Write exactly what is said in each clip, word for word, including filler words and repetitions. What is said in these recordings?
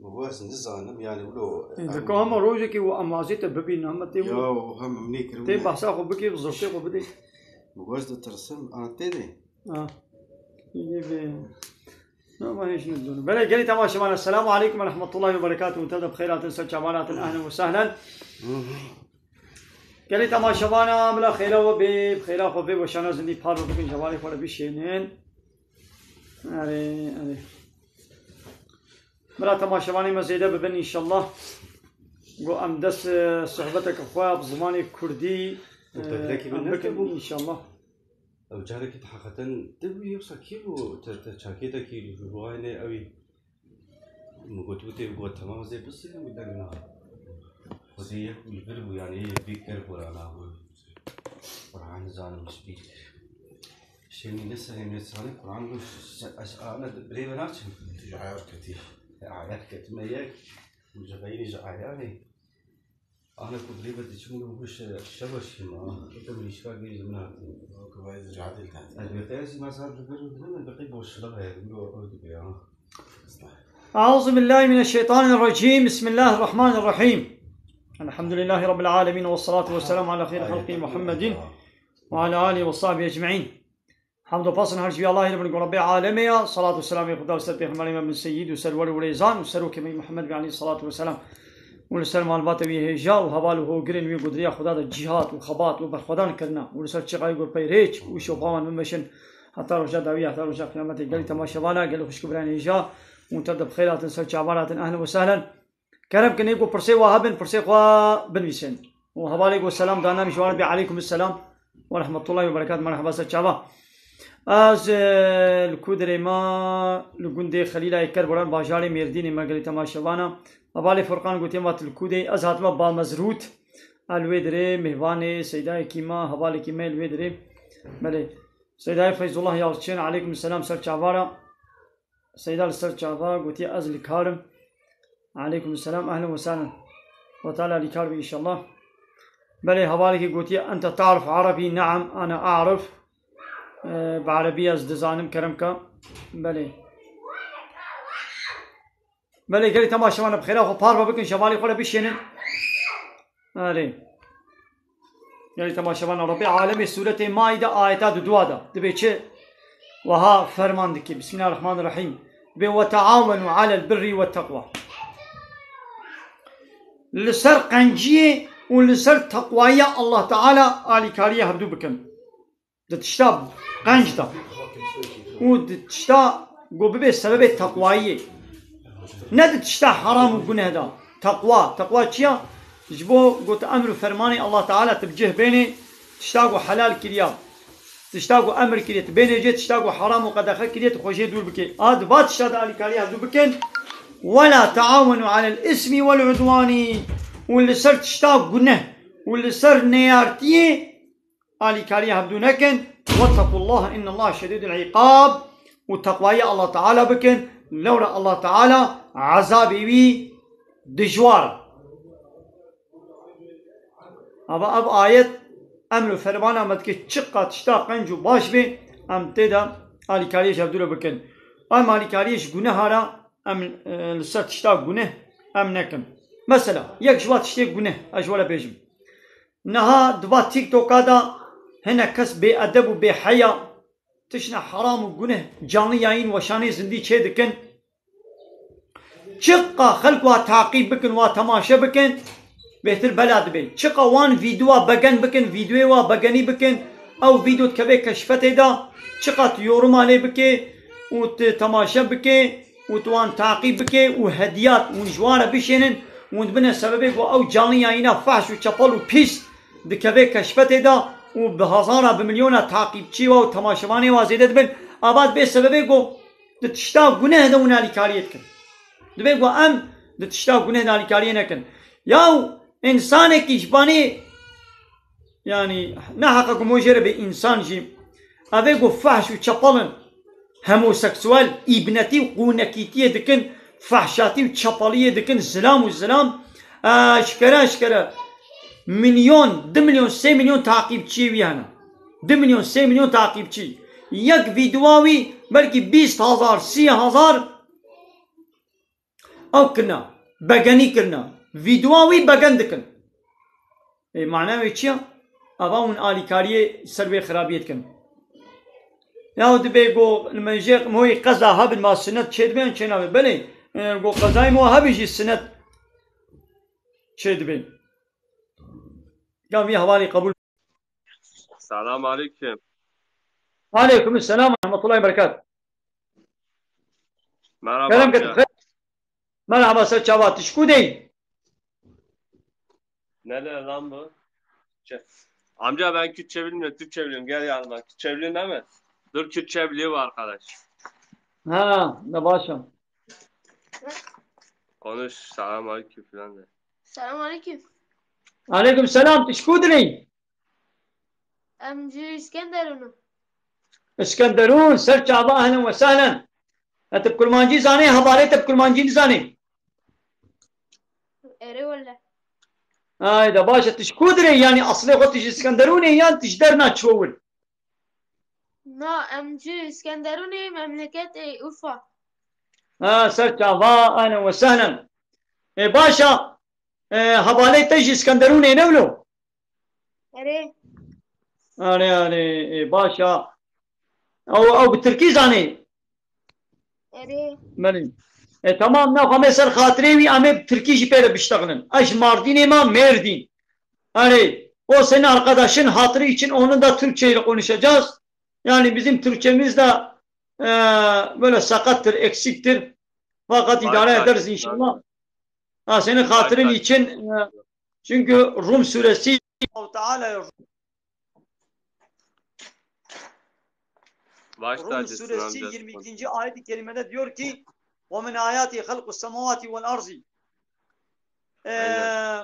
Û ez nizanim, yani, wilo Ê, em dika hema rojekê û em wazê te bibînin, hema tê Ya, û hem em nêkirin tê wilo. Behsa xwe bikê, bi zirtê xwe bidê. Û ez ditirsim, ana tê de. Ha. Yê be. Ama hiç ne diyorum. Belê gelî temaşevan, Esselamu Aleyküm ve Rahmetullahi ve Berekatuhu. Te de bi xêr hatin, ser çavan hatin, ehlen ve sehlen. Gelî temaşevana, bila xêra we bê, bi xêra xwe bê, weşana zindî par bikin, cevalê xwe re bişênin. Erê, erê. Bila temaşevanê me zêde bibin înşallah. Go em dest, e, sohbeteke xwe bi zimanê kurdî, Û e, pevlekî em bin bikin nestebû? Înşallah. Ew carekî tu heqeten tu bû, yoksa kî bû? Te, te çakêtekî ji wayne ewî min gotibû tê got, temam zê bisînin wî deng na. Xwedê yek wî vir bû, yani yê bî ker bû ra na bû. Quran zanim ji bîr kir. Şênî ne serê ne sane Quran bû, se-, ez ana birê ve naçim. Tu ji ayar ketî. E, ayar ketime yek. Ji xeyrî ji ayarê. Ana ku birê ve diçim û bû şe-, şeva şîma. Eke mirîşka gêj min hatî. Ku vay zî radil hatî. Ez bi qeyzî mesaj li vir û dinim, ez bi qey boşluğa ye, min o, o dibe ya. أعوذ بالله من الشيطان الرجيم. بسم الله الرحمن الرحيم. الحمد لله رب العالمين، والصلاة والسلام على خير خلقه محمد وعلى آله وصحبه أجمعين. Hamd û pasin her ji vî Allahê re bin ku Rebbê alemê ya. Salat û selamê Xuda li ser pêxemberê me bin seyyîd û serwer û rêzan û serokê me Muhammed bî aleyhî salatu weselam. Û li ser malbata wî hêja û heval û hogirên wî ku di riya Xuda de cîhad û xebat û berxwedan kirina. Û li ser çiqayê ku pey rêç û şopa wan bimeşin heta roja dawî, heta roja qiyametê. Gelî temaşevana, gelî xwişk û birayên hêja, hûn tev de bi xêr hatin, ser çavan hatin, ehlen we sehlen. Kerem kin, ê ku pirsê wa hebin, pirsê xwe binivîsin. Û hevalê ku selam dana min ji wan re bê, aleykum selam ve rahmetullahi ve berekat, merheba ser çava. Ez, e, li ku dirê me, li gundê Xelîlayê Kerboran, bajarê Mêrdînê me, gelî temaşevana. Hevalê Furqan gotiye me tu li ku de, ez hatime Bamezrût. Ez li wê dirê mêvanê Seydayekî me, hevalekî me li wê dirê. Belê. Seydayê Feyzullah Yalçin, aleykum selam ser çava re. Seyda li ser çava gotiye, ez li kar im. Aleykum selam, ehlen ve sehlen. Xwe Teala li kar be înşallah. Belê, hevalekî gotiye, ente ta'rif Arabi? Naam, ana a'rif. Ee, bi Erebî ez dizanim, kerem ke. Belê. Belê, gelî temaşevan bi xêra xwe parve bikin, şevalê xwe re bişênin. Erê. Gelî temaşevan, Rebbê alemê sûretê Maîde ayeta duduwa de dibê çi? Wiha ferman dike, Bismillahirrahmanirrahîm. Dibê, "Ve teawenu alel birri ve teqwa." Li ser qenciyê û li ser teqwayî Allah Teala alîkariyê hevdû bikin. Di tişta qenc de. Û di tişta ku bibe sebebê teqwayiyê. Ne di tişta heram û guneh de. Teqwa. Teqwa çi ya? Ji bo ku tu emr û fermanê Allah Teala tu bi cih bênê, tişta ku helal kiriya, tişta ku emr kiriye tu bênê cê, tişta ku heram û qedexe kiriye tu xwe jê dûr bikê. A di va tişta de alîkariyê hevdû bikin. "Wela teawenu alel ismi wel udwani." Û li ser tişta guneh û li ser neyartiyê alîkariyê hevdû nekin. "Wettekullaha innallaha şedîdul îqab." Û teqwayî Allah Teala bikin. Lewra Allah Teala ezabê wî dijwar e. Ava ev ayet emr û fermana me dike, çiqa tişta qenc û baş bê, em tê de alîkariyê ji hevdû re bikin. Em alîkariyê ji guneha re em, e, li ser tişta guneh em nekin. Mesela, yek ji va tiştê guneh, ez ji we re bêjim. Niha di va TikToka de hinek kes bêedeb û bêheya tiştine heram û guneh canlı yayın weşanê zindî çê dikin. Çiqa xelk wa taqîb bikin, wa temaşe bikin, bêhtir bela dibe. Çiqa wan vîdyoa begen bikin, vîdyoyê wa begenî bikin, ew vîdyo dikeve keşfetê de, çiqa tu yoruma lê bike û tu temaşe bike, û tu wan taqîb bike û hediyat hûn ji wan re bişênin, hûn dibine sebebê ku ew canlı yayîna fehş û çepel û pîs dikeve keşfetê de û bi hezara, bi milyona taqîbçî wa û temaşevanê wa zêde dibin. Ava dibê sebebê ku di tişta guneh de hûn alîkariyê dikin. Dibê ku em di tişta guneh de alîkariyê nekin. Yaw, însanekî ji banê, yanî, ne heqa ku mo jê re bê însan jî. Ev ê ku fehş û çepel in, homoseksuel, îbnetî û qûnekîtiyê dikin, fehşatî û çepeliyê dikin, zilam û zilam, eşkere eşkere milyon, du milyon, sê milyon taqîbçiyê wî hene. Du milyon, sê milyon taqîbçî. Yek vîdyoa wî belkî bîst hezar, sî hezar Ew kirina. Begenî kirina. Vîdeoya wî begen dikin. Ê, mana wê çi ya? Ava hûn alîkariyê ser wê xirabiyê dikin. Ya dibê go li me jê moyê qeza hebin ma sinet çêdibên çênabê. Belê, e, go qezayê mo hebin jî sinet çêdibên. Ya vî hevalî qebûl. Selam aleyküm. Aleyküm selam ve rahmetullahi ve berekat. Merhaba Kerem amca. Ketin. Merhaba ser çava tişkû dey. Ne de lan bu? Çe- Amca ben Kürtçe bilmiyorum, Türkçe biliyorum. Gel yanıma. Kürtçe biliyorsun değil mi? Dur, Kürtçe biliyor bu arkadaş. Ha, ne başım. Konuş, selam aleyküm falan de. Selam aleyküm. Aleyküm selam, tişkû dilî. Em ji Îskenderûn in. Îskenderûn, ser çava, ehlen ve sehlen. E, tu bi kurmancî zanî, hevalê te bi kurmancî nizanî. Erê wele. Ay da baş e, tu ji ku dirê, yanî aslê xwe tu ji Îskenderûnê yan tu ji derna çiwe wir? Na, em ji Îskenderûnê, memleketê Urfa. Ha, ser çava, ehlen ve sehlen. E, baş e, e, hevalê te ji Îskenderûnê ne wilo? Erê. Erê, erê, e, baş e. Ew, ew bi tirkî zanî? Erê. Belê. E, tamam, ne xwe me ser xatirê wî, em ê bi tirkî jî pê re biştexilin. Ez ji Mardînê me, Mêrdîn. Erê, o senin arkadaşın hatırı için onunla Türkçe ile konuşacağız. Yani bizim Türkçemiz de, e, böyle sakattır, eksiktir. Fakat idare ederiz inşallah. Ha, senin hatırın için, e, çünkü Rum suresi, Allahu Teala, Rum suresi yirmi ikinci ayet-i kerimede diyor ki, "Ve min ayati halqus semavati vel arzi." Ee,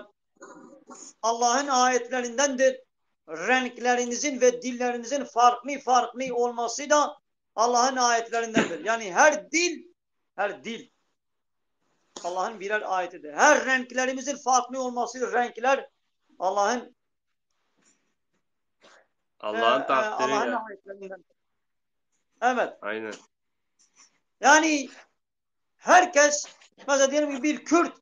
Allah'ın ayetlerindendir. Renklerinizin ve dillerinizin farklı farklı olması da Allah'ın ayetlerindendir. Yani her dil, her dil Allah'ın birer ayetidir. Her renklerimizin farklı olması, renkler Allah'ın Allah'ın e, e, takdiri Allah'ın ya. Ayetlerinden. Evet. Aynen. Yani herkes, mesela diyelim ki bir Kürt,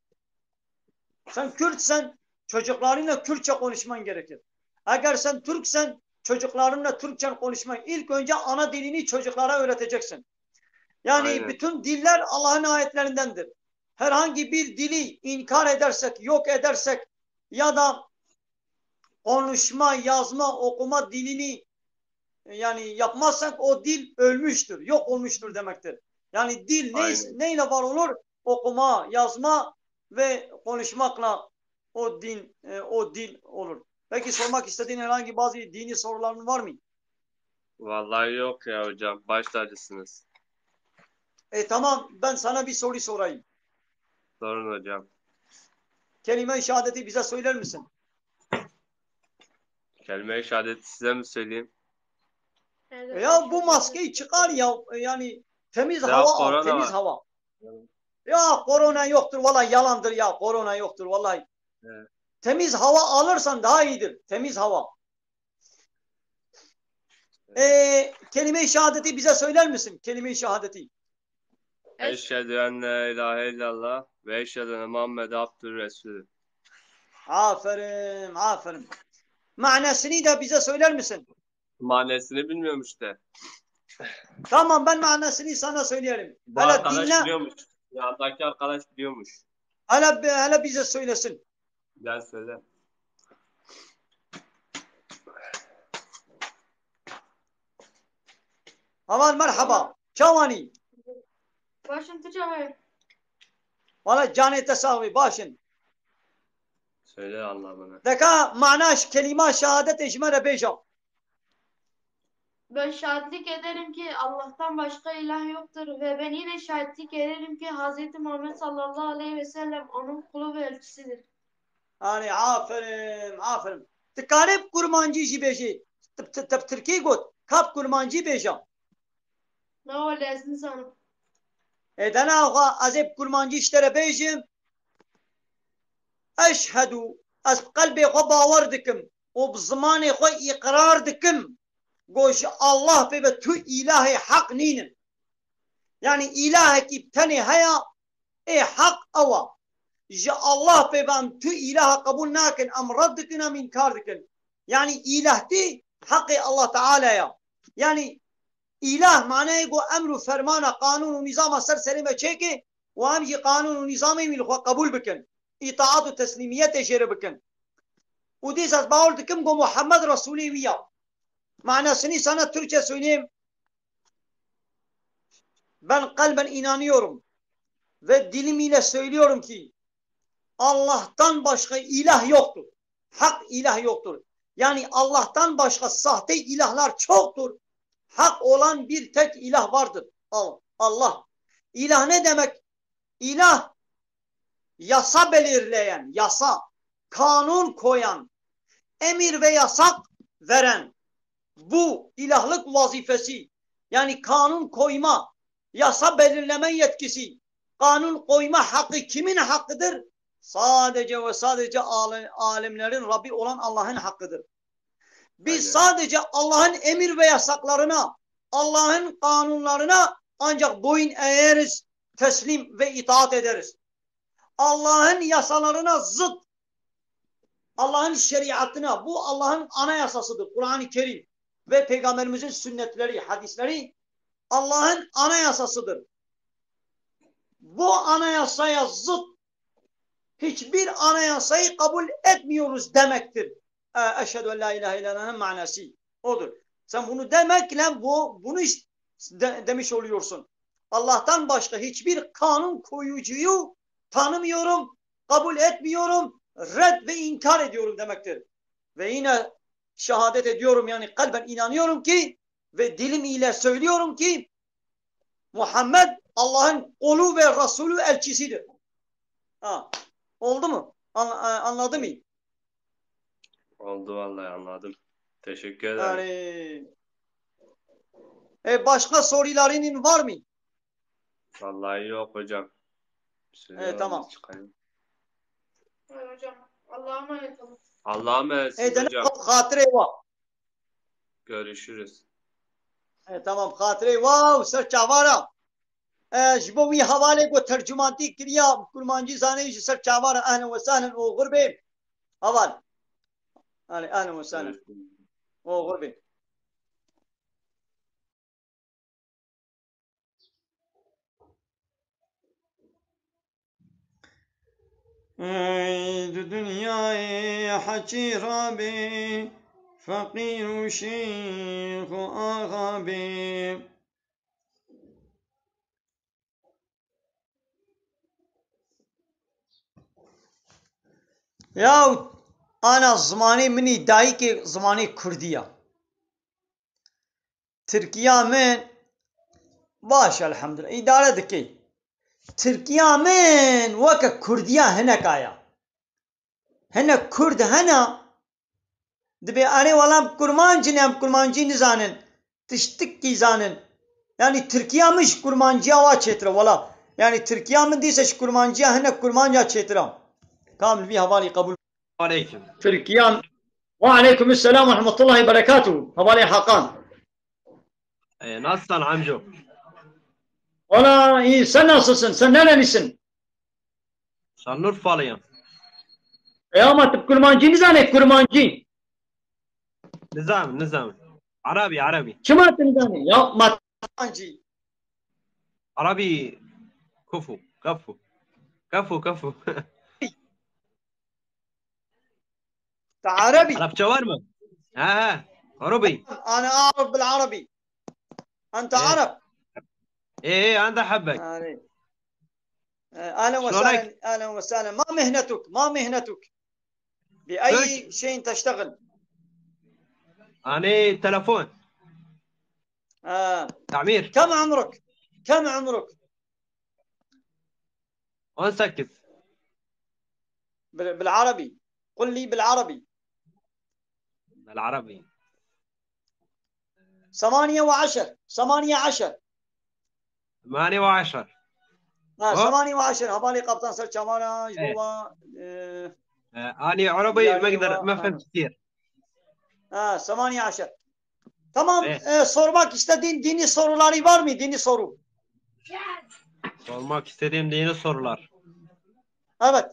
sen Kürtsen, çocuklarınla Kürtçe konuşman gerekir. Eğer sen Türksen, çocuklarınla Türkçe konuşman, ilk önce ana dilini çocuklara öğreteceksin. Yani aynen. Bütün diller Allah'ın ayetlerindendir. Herhangi bir dili inkar edersek, yok edersek ya da konuşma, yazma, okuma dilini, yani yapmazsak o dil ölmüştür, yok olmuştur demektir. Yani dil ne, aynen, neyle var olur? Okuma, yazma ve konuşmakla o din, e, o dil olur. Peki sormak istediğin herhangi bazı dini soruların var mı? Vallahi yok ya hocam, baş tacısınız. E, tamam, ben sana bir soru sorayım. Sorun hocam. Kelime-i şehadeti bize söyler misin? Kelime-i şehadeti size mi söyleyeyim? Evet. E ya bu maskeyi çıkar ya, e, yani temiz hava al, temiz hava. Ya korona yoktur, vallahi yalandır ya, korona yoktur vallahi. Evet. Temiz hava alırsan daha iyidir, temiz hava. E, kelime-i şehadeti bize söyler misin? Kelime-i şehadeti. Eşhedü en la ilahe illallah ve eşhedü enne Muhammed abdühü resulü. Aferin, aferin. Manasını da bize söyler misin? Manasını bilmiyorum işte. Tamam, ben manasını sana söyleyelim. Bu hele arkadaş dinle. Biliyormuş. Yanındaki arkadaş biliyormuş. Hele, hele bize söylesin. Gel söyle. Heval merhaba. Çawanî? Başım tu çawanî? Valla canê te sax bî, başin. Söyle anlamını. Deka mana ş-, kelîma şehadetê ji me re bêje. Ben şahitlik ederim ki Allah'tan başka ilah yoktur ve ben yine şahitlik ederim ki Hazreti Muhammed sallallahu aleyhi ve sellem onun kulu ve elçisidir. Anê, aferin, aferin. Tu karê bi kurmancî jî bêjî. Tu, tu, tu bi tirkî got, ka bi kurmancî bêje. Na wele ez nizanim. Ê dena xwe ez ê bi kurmancî ji te re bêjim. Eşhedû, ez bi qelbê xwe bawer dikim û bi zimanê xwe îqrar dikim, go ji Allah pê ve tu îlahê heq nînin. Yanî îlahekî bi tenê heye, Ê heq ew e. Ji Allah pê ve em tu îlaha qebûl nakin, em red dikin, em înkar dikin. Yanî îlahtî heqê Allah Teala ya. Yanî îlah maneyê ku emr û fermana, qanûn û nîzama ser serê me çêke û em jî qanûn û nîzamê wî li xwe qebûl bikin. Îtaat û teslîmiyetê jê re bikin. Û dîsa ez bawer dikim ku Muhammed Resûlê wî ya. Manasını sana Türkçe söyleyeyim. Ben kalben inanıyorum ve dilim ile söylüyorum ki Allah'tan başka ilah yoktur. Hak ilah yoktur. Yani Allah'tan başka sahte ilahlar çoktur. Hak olan bir tek ilah vardır. Al-, Allah. İlah ne demek? İlah yasa belirleyen, yasa, kanun koyan, emir ve yasak veren, bu ilahlık vazifesi, yani kanun koyma, yasa belirleme yetkisi, kanun koyma hakkı kimin hakkıdır? Sadece ve sadece ale-, alemlerin Rabbi olan Allah'ın hakkıdır. Biz Aynen. sadece Allah'ın emir ve yasaklarına, Allah'ın kanunlarına ancak boyun eğeriz, teslim ve itaat ederiz. Allah'ın yasalarına zıt, Allah'ın şeriatına, bu Allah'ın anayasasıdır. Kur'an-ı Kerim ve Peygamberimizin sünnetleri, hadisleri Allah'ın anayasasıdır. Bu anayasaya zıt hiçbir anayasayı kabul etmiyoruz demektir. E, Eşhedü en la ilahe illallah'ın manası odur. Sen bunu demekle bu, bunu is-, de-, demiş oluyorsun. Allah'tan başka hiçbir kanun koyucuyu tanımıyorum, kabul etmiyorum, red ve inkar ediyorum demektir. Ve yine şehadet ediyorum, yani kalben inanıyorum ki ve dilim ile söylüyorum ki Muhammed Allah'ın kulu ve Resulü, elçisidir. Ha, oldu mu? An-, e, anladı mı? Oldu vallahi, anladım. Teşekkür ederim. Yani, e, başka soruların var mı? Vallahi yok hocam. Evet, tamam. Çıkayım. Hocam, Allah'a emanet olun. Allah'a emanet E, canım, hocam. Xatirê wa. Görüşürüz. E, tamam, xatirê wa û ser çavara. E, ji bo wî hevalê ku tercumantî kiriya, kurmancî zanê, ji ser çavara, ehlen ve sehlen, oxir bê. Heval. Yani, ehlen ve sehlen. Görüşürüz. Oxir bê. Ey di dinyayê heçî rabê, feqîr û şêx û axa bê. Yaw ana zimanê min î dayikê zimanê kurdî ya. Tirkiya min baş elhamdulillah îdare dike. Tirkiya min weke kurdiya hineka ya. Hinek kurd hene dibê erê wela em kurmanc in, em kurmancî nizanin. Tiştikî zanin. Yanî Tirkiya min ji kurmanciya wa çêtir e wela. Yanî Tirkiya min dîse ji kurmanciya hinek kurmanca çêtir e. Kam li vî hevalî qebûl. Aleyküm. Tirkiya. Ve aleyküm selam ve rahmetullahi berekatuhu. Hevalê Hakan. E, nasılsın amco? Wela iyi, sen nasılsın? Sen nerelisin? Şanlıurfalıyım. E ama tu kurmancî nizanê, kurmancî. Nizam, nizam. Arabi, Arabi. Çima tu nizanê? Ya ma kurmancî. Arabi. Kufu, kafu. Kafu, kafu. Te Arabi. Arapça var mı? Ha, ha. Arabi. Ana arif bil Arabi. Ente Evet. Arab. ايه ايه انا حبك. Yani. E, ahlen ve Şlonek. sahlen, ahlen ve sahlen. Ma mihnetuk, ma mihnetuk. Bi ayyi şeyin teştegil? انا تلفون. Ha. تعمير. Kem umruk? Kem umruk? ونسكت. Bil, bil Arabi. Qul li bil Arabi. بالعربي. Semaniye ve aşer. Semaniye aşer. ثمانية وعشر. Ha, Ha? Semaniye ve aşer. Hevalê kaptan ser çavara, ji Evet. bo wa, e, آه، اني عربي Yani ما اقدر wa- ما فهمت كثير. Ha, semaniye aşer. Tamam, Evet. e, sormak istediğin dini soruları var mı? Dini soru. Sormak istediğim de yeni sorular. Evet.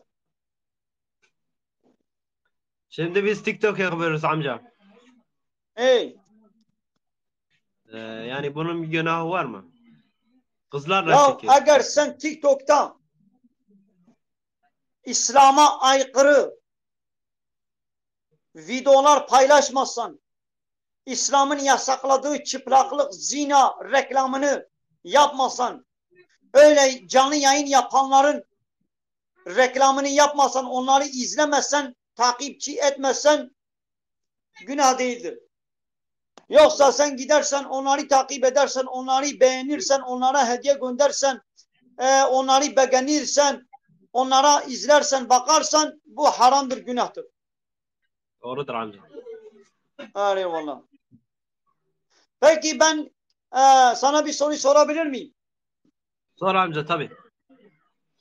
Şimdi biz TikTok yapıyoruz amca. Hey. Ee, yani bunun bir günahı var mı? Kızlarla Ya çekiyor. Eğer sen TikTok'ta İslam'a aykırı videolar paylaşmasan, İslam'ın yasakladığı çıplaklık, zina reklamını yapmasan, öyle canlı yayın yapanların reklamını yapmasan, onları izlemesen, takipçi etmesen günah değildir. Yoksa sen gidersen, onları takip edersen, onları beğenirsen, onlara hediye göndersen, e, onları beğenirsen, onlara izlersen, bakarsan, bu haramdır, günahtır. Doğrudur amca. Eyvallah. Peki ben e, sana bir soru sorabilir miyim? Sor amca tabii.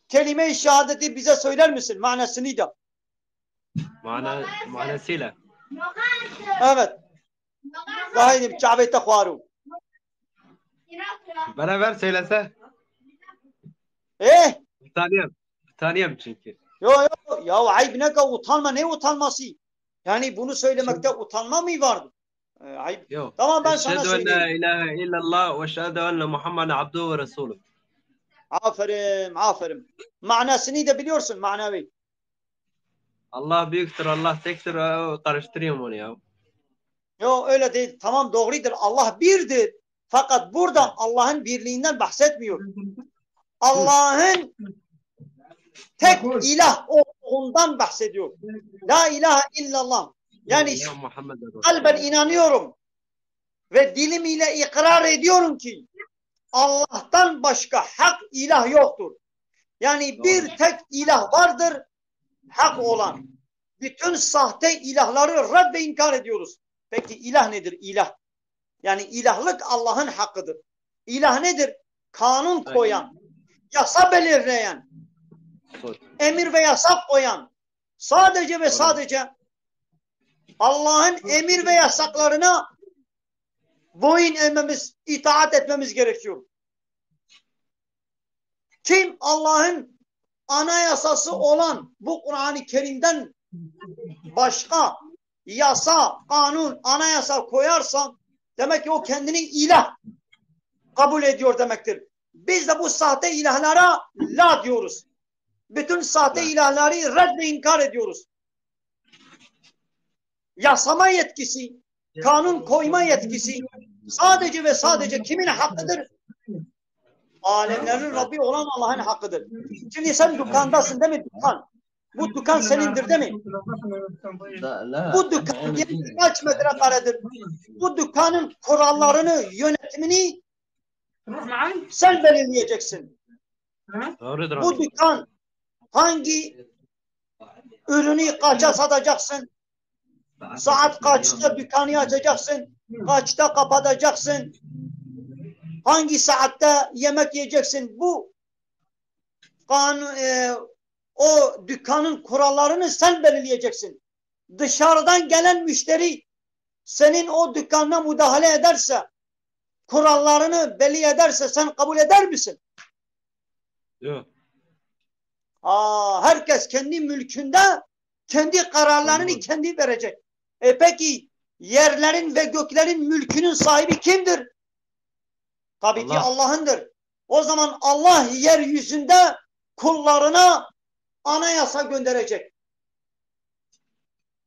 Kelime-i şehadeti bize söyler misin? Manasını da. Mana, manasıyla. Evet. Daha iyi. Çavete xwaru. Bana ver söylese. Eh? Utanıyorum. Utanıyorum çünkü. Yo yo. Ya ayıp ne kadar utanma, ne utanması? Yani bunu söylemekte utanma mı vardı? E, ayıp. Yok. Tamam, ben sana Eşhedü en la söyleyeyim. ilahe illallah ve eşhedü enne Muhammeden abduhu ve resulü. Aferin, aferin. Manasını da biliyorsun, manevi. Allah büyüktür, Allah tektir. Ee, karıştırıyorum onu ya. Yok, öyle değil. Tamam, doğrudur. Allah birdir. Fakat burada Allah'ın birliğinden bahsetmiyor. Allah'ın tek ilah olduğundan bahsediyor. La ilahe illallah. Yani Ya Muhammed Resul. Kalben inanıyorum ve dilim ile ikrar ediyorum ki Allah'tan başka hak ilah yoktur. Yani bir tek ilah vardır, hak olan. Bütün sahte ilahları red ve inkar ediyoruz. Peki ilah nedir? İlah. Yani ilahlık Allah'ın hakkıdır. İlah nedir? Kanun koyan, yasa belirleyen, emir ve yasak koyan, sadece ve sadece Allah'ın emir ve yasaklarına boyun eğmemiz, itaat etmemiz gerekiyor. Kim Allah'ın anayasası olan bu Kur'an-ı Kerim'den başka yasa, kanun, anayasa koyarsa demek ki o kendini ilah kabul ediyor demektir. Biz de bu sahte ilahlara la diyoruz. Bütün sahte ilahları red ve inkar ediyoruz. Yasama yetkisi, kanun koyma yetkisi sadece ve sadece kimin hakkıdır? Alemlerin Rabbi olan Allah'ın hakkıdır. Şimdi sen dükkandasın değil mi? Dükkan. Bu dükkan senindir değil mi? Bu dükkan kaç metrekaredir? Bu dükkanın kurallarını, yönetimini sen belirleyeceksin. Doğrudur Bu abi. Dükkan hangi ürünü kaça satacaksın? Saat kaçta dükkanı açacaksın? Kaçta kapatacaksın? Hangi saatte yemek yiyeceksin? Bu kan, e, o dükkanın kurallarını sen belirleyeceksin. Dışarıdan gelen müşteri senin o dükkanına müdahale ederse, kurallarını belli ederse sen kabul eder misin? Yok. Aa, herkes kendi mülkünde kendi kararlarını Olmaz. Kendi verecek. E peki yerlerin ve göklerin mülkünün sahibi kimdir? Tabii ki Allah. Allah'ındır. O zaman Allah yeryüzünde kullarına anayasa gönderecek.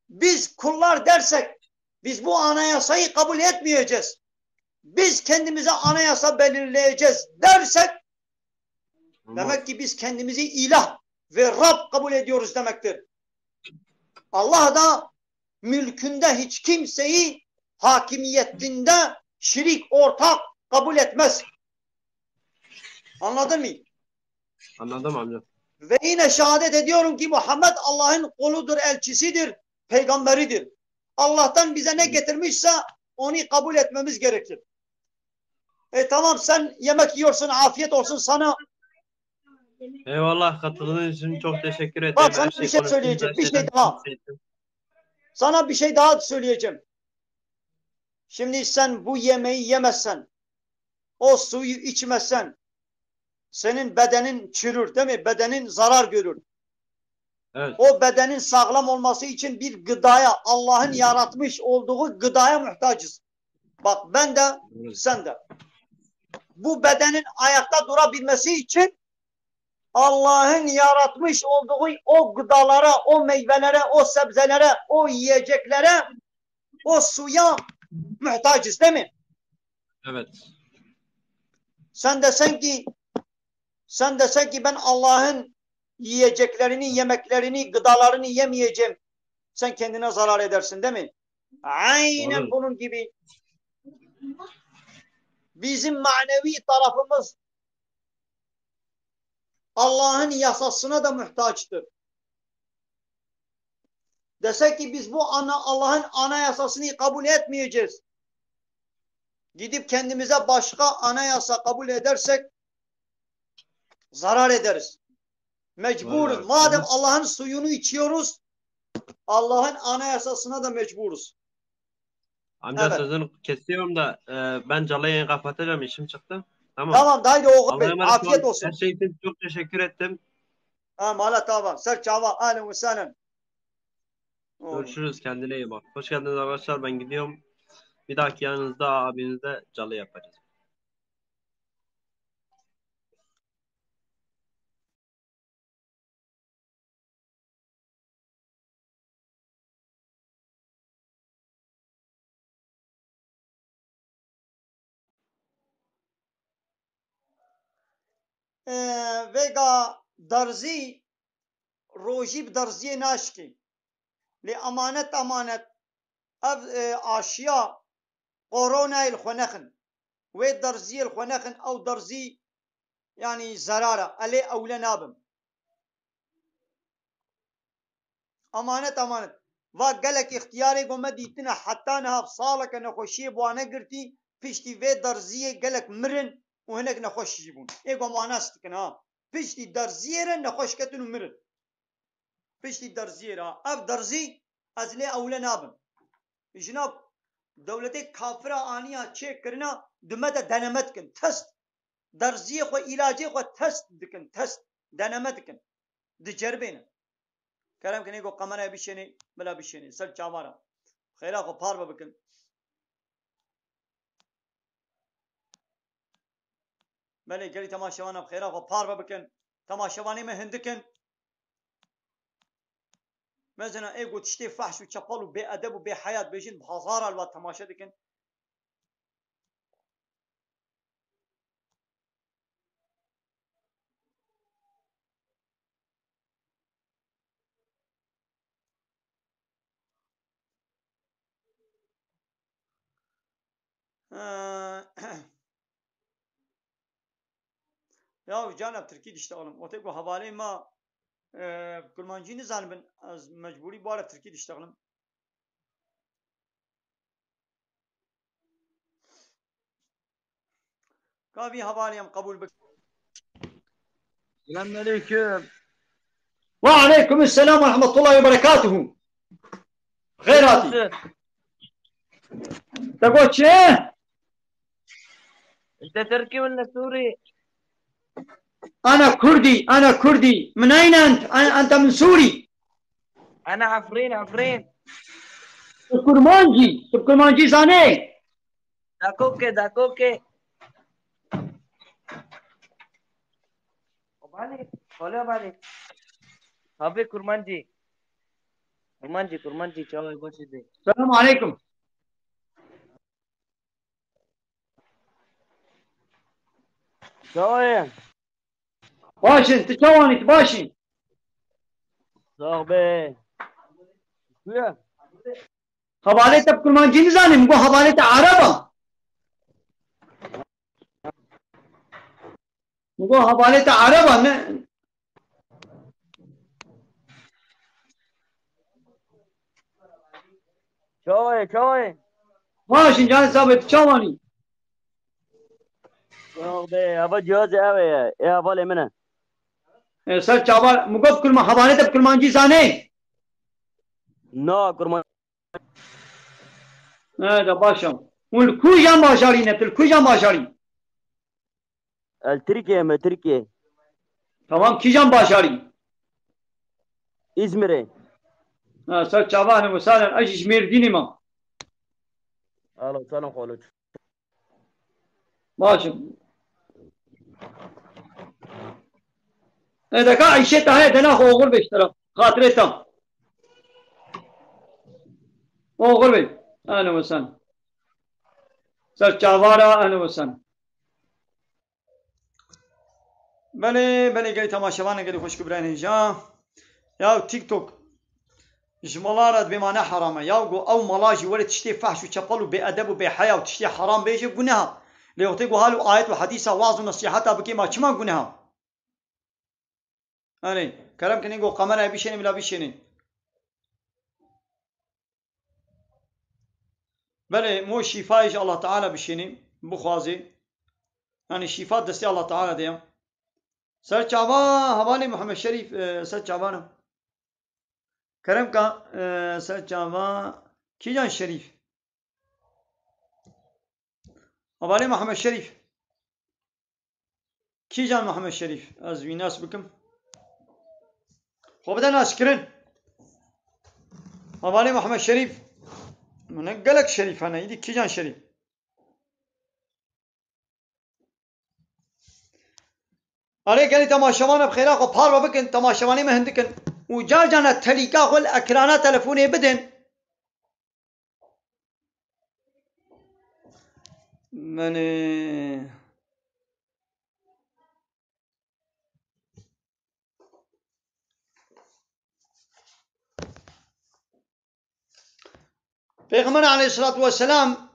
Biz kullar dersek, biz bu anayasayı kabul etmeyeceğiz. Biz kendimize anayasa belirleyeceğiz dersek, Olmaz. Demek ki biz kendimizi ilah ve Rab kabul ediyoruz demektir. Allah da mülkünde hiç kimseyi hakimiyetinde şirik ortak kabul etmez. Anladın mı? Anladım amca. Ve yine şehadet ediyorum ki Muhammed Allah'ın kuludur, elçisidir, peygamberidir. Allah'tan bize ne getirmişse onu kabul etmemiz gerekir. E tamam, sen yemek yiyorsun, afiyet olsun sana. Eyvallah, katıldığınız için çok teşekkür ederim. Bak, sana Her şeyi bir şey konuştunuz, söyleyeceğim, her bir şey şeyden daha. bahsettim. Sana bir şey daha söyleyeceğim. Şimdi sen bu yemeği yemezsen, o suyu içmezsen, senin bedenin çürür, değil mi? Bedenin zarar görür. Evet. O bedenin sağlam olması için bir gıdaya, Allah'ın yaratmış olduğu gıdaya muhtacız. Bak, ben de, evet, sen de. Bu bedenin ayakta durabilmesi için Allah'ın yaratmış olduğu o gıdalara, o meyvelere, o sebzelere, o yiyeceklere, o suya muhtacız, değil mi? Evet. Sen desen ki, sen desen ki ben Allah'ın yiyeceklerini, yemeklerini, gıdalarını yemeyeceğim. Sen kendine zarar edersin, değil mi? Aynen, doğru, bunun gibi bizim manevi tarafımız Allah'ın yasasına da muhtaçtır. Desek ki biz bu ana-, Allah'ın anayasasını kabul etmeyeceğiz. Gidip kendimize başka anayasa kabul edersek zarar ederiz. Mecburuz. Vallahi. Madem Allah'ın suyunu içiyoruz, Allah'ın anayasasına da mecburuz. Amca, evet, sözünü kesiyorum da, e, ben canlı yayın kapatacağım, işim çıktı. Tamam. Tamam, haydi oğlum Bey, afiyet olsun. Her şey için çok teşekkür ettim. Ha, mala tamam. Ser çava, ahlen ve sahlen. Oğlum. Görüşürüz, kendine iyi bak. Hoş geldiniz arkadaşlar, ben gidiyorum. Bir dahaki yanınızda abinizde canlı yapacağız. Ee, vêga derzî, rojî bi derziyê naşkî. Lê emanet, emanet, ev, e, aşiya koronayê li xwe nexin. Wê derziyê li xwe nexin, ew derzî, yanî, zerar e. Ez lê ewle nabim. Emanet, emanet. Va gelek îxtiyarê ku me dîtine heta niha saleke nexweşiyê bi wan negirtî, piştî vê derziyê gelek mirin û hinek nexweş jî bûn. Ê ku em wan nas dikin ha. Piştî derziyê re nexweş ketin û mirin. Piştî derziyê re. Ev derzî ez lê ewle nabim. Jina dewletê kafira aniya çêkirina, di me de deneme dikin. Test. Derziyê xwe, îlacê xwe test dikin. Test. Deneme dikin. Diceribêne. Kerem kin, ê ku kamerayê bişênê, bila bişênê. Ser çavan re. Xêra xwe parve bikin. Belê, gelî temaşevan em xêra xwe parve bikin. Temaşevanê me hindik in. Mezina ê ku tiştê fehş û çepel û bêedeb û bêheya dibêjin, bi hezara li va temaşe dikin. Ee, Ya can, ev tirkî diştexlim. Wextê ku hevalê me, e, kurmancî nizanibin, ez mecbûrî bi wan re tirkî diştexlim. Ka vî hevalê em qebûl bikin. Selamünaleyküm. Ve aleyküm selam ve rahmetullahi ve berekatuhu. Xêr hatî. Nasılsın? Te got çi? Te Tirkî wele Sûrî? Ana Kurdî, ana Kurdî. Min aynen ent, an-, ente min Sûrî. Ana Efrîn, Efrîn. Tu kurmancî, tu kurmancî zanê. Dakoke, dakoke. Obali, Obali, Obali. Abi kurmancî. Kurmancî, kurmancî, çawa, baş e? Selamun aleyküm. Çawa ye? Baş in, tu çawan î, tu baş î? Sax be. Ku ye? Hevalê te bi kurmancî nizanî, min got hevalê te ereb e. Min got hevalê te ereb e, ne? Çawa ye, çawa ye? Baş in, canê sabê, tu çawan î? Sax be, eva cihazê ev e, ê hevalê min e. E, ser çavan, min got kurma-, hevalê te bi kurmancî zanê? Na, kurman- Ne, de baş e. Hûn li kûjan bajarî ne, tu li kûjan bajarî? El Tirkiye me, Tirkiye. Tamam, kîjan bajarî? İzmir'e. Ha, ser çava, ehlen ve sehlen. Ez ji Mêrdînê me. Ahlan, sehlan, xalo. Baş e. E, deka îşê te heye, dena xwe oxir be ji te re. Xatirê te. Oxir be. Ehlen ve sehlen. Ser çava re, ehlen ve sehlen. Belê, belê, gelî temaşevanê, gelî xweşik û birayên hêja. Ya TikTok ji mala re dibê ma ne heram e. Ya go ew mala jî were tiştê fehş û çepel û bêedeb û bêheya û tiştê heram bêje, guneha. Lê wextê go hal û ayet û hedîsa, waz û nesîheta bikê, ma çima guneha? Erê, kerem kinê go kamerayê bişênê, bila bişênê. Belê, mo şîfayê ji Allah Teala bişênê, bixwazê. Yanî şîfa destê Allah Teala de ya. Ser çava, hevalê Muhammed Şerîf, e, ser çava ne. Kerem ka, e, ser çava, kîjan Şerîf? Hevalê Muhammed Şerîf. Kîjan Muhammed Şerîf? Ez wî nas bikim. Xwe bide naskirin. Hevalê Muhammed Şerîf. Min ne gelek Şerîf hene. Îdî kîjan Şerîf? Erê, gelî temaşevan bi xêra xwe parve bikin, temaşevanê me hindik in. Û car carna telîka xwe li ekrana telefonê bidin. Menê. Pêxember aleyhisselatu vesselam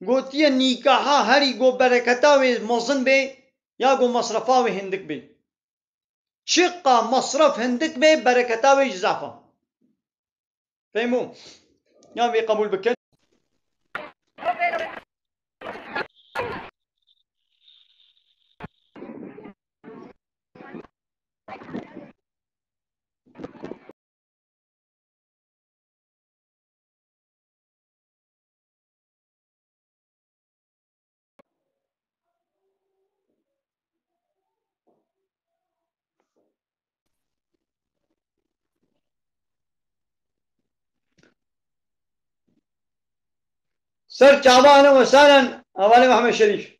gotiye, nîkaha herî go bereketa wê mezin bê, ya go mesrefa wê hindik bê. Çiqa mesref hindik bê, bereketa wê jî zaf e. Fehmo? Ya wê qebûl bikin. Ser çava, ehlen ve sehlen, hevalê Mehmed Şerîf.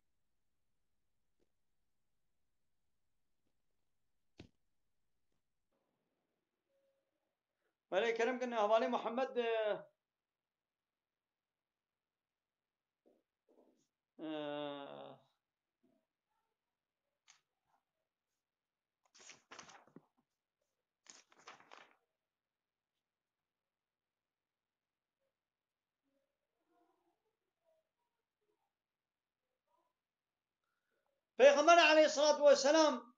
Belê, kerem kin, hevalê Muhammed, e, e, Pêxember aleyhisselatu vesselam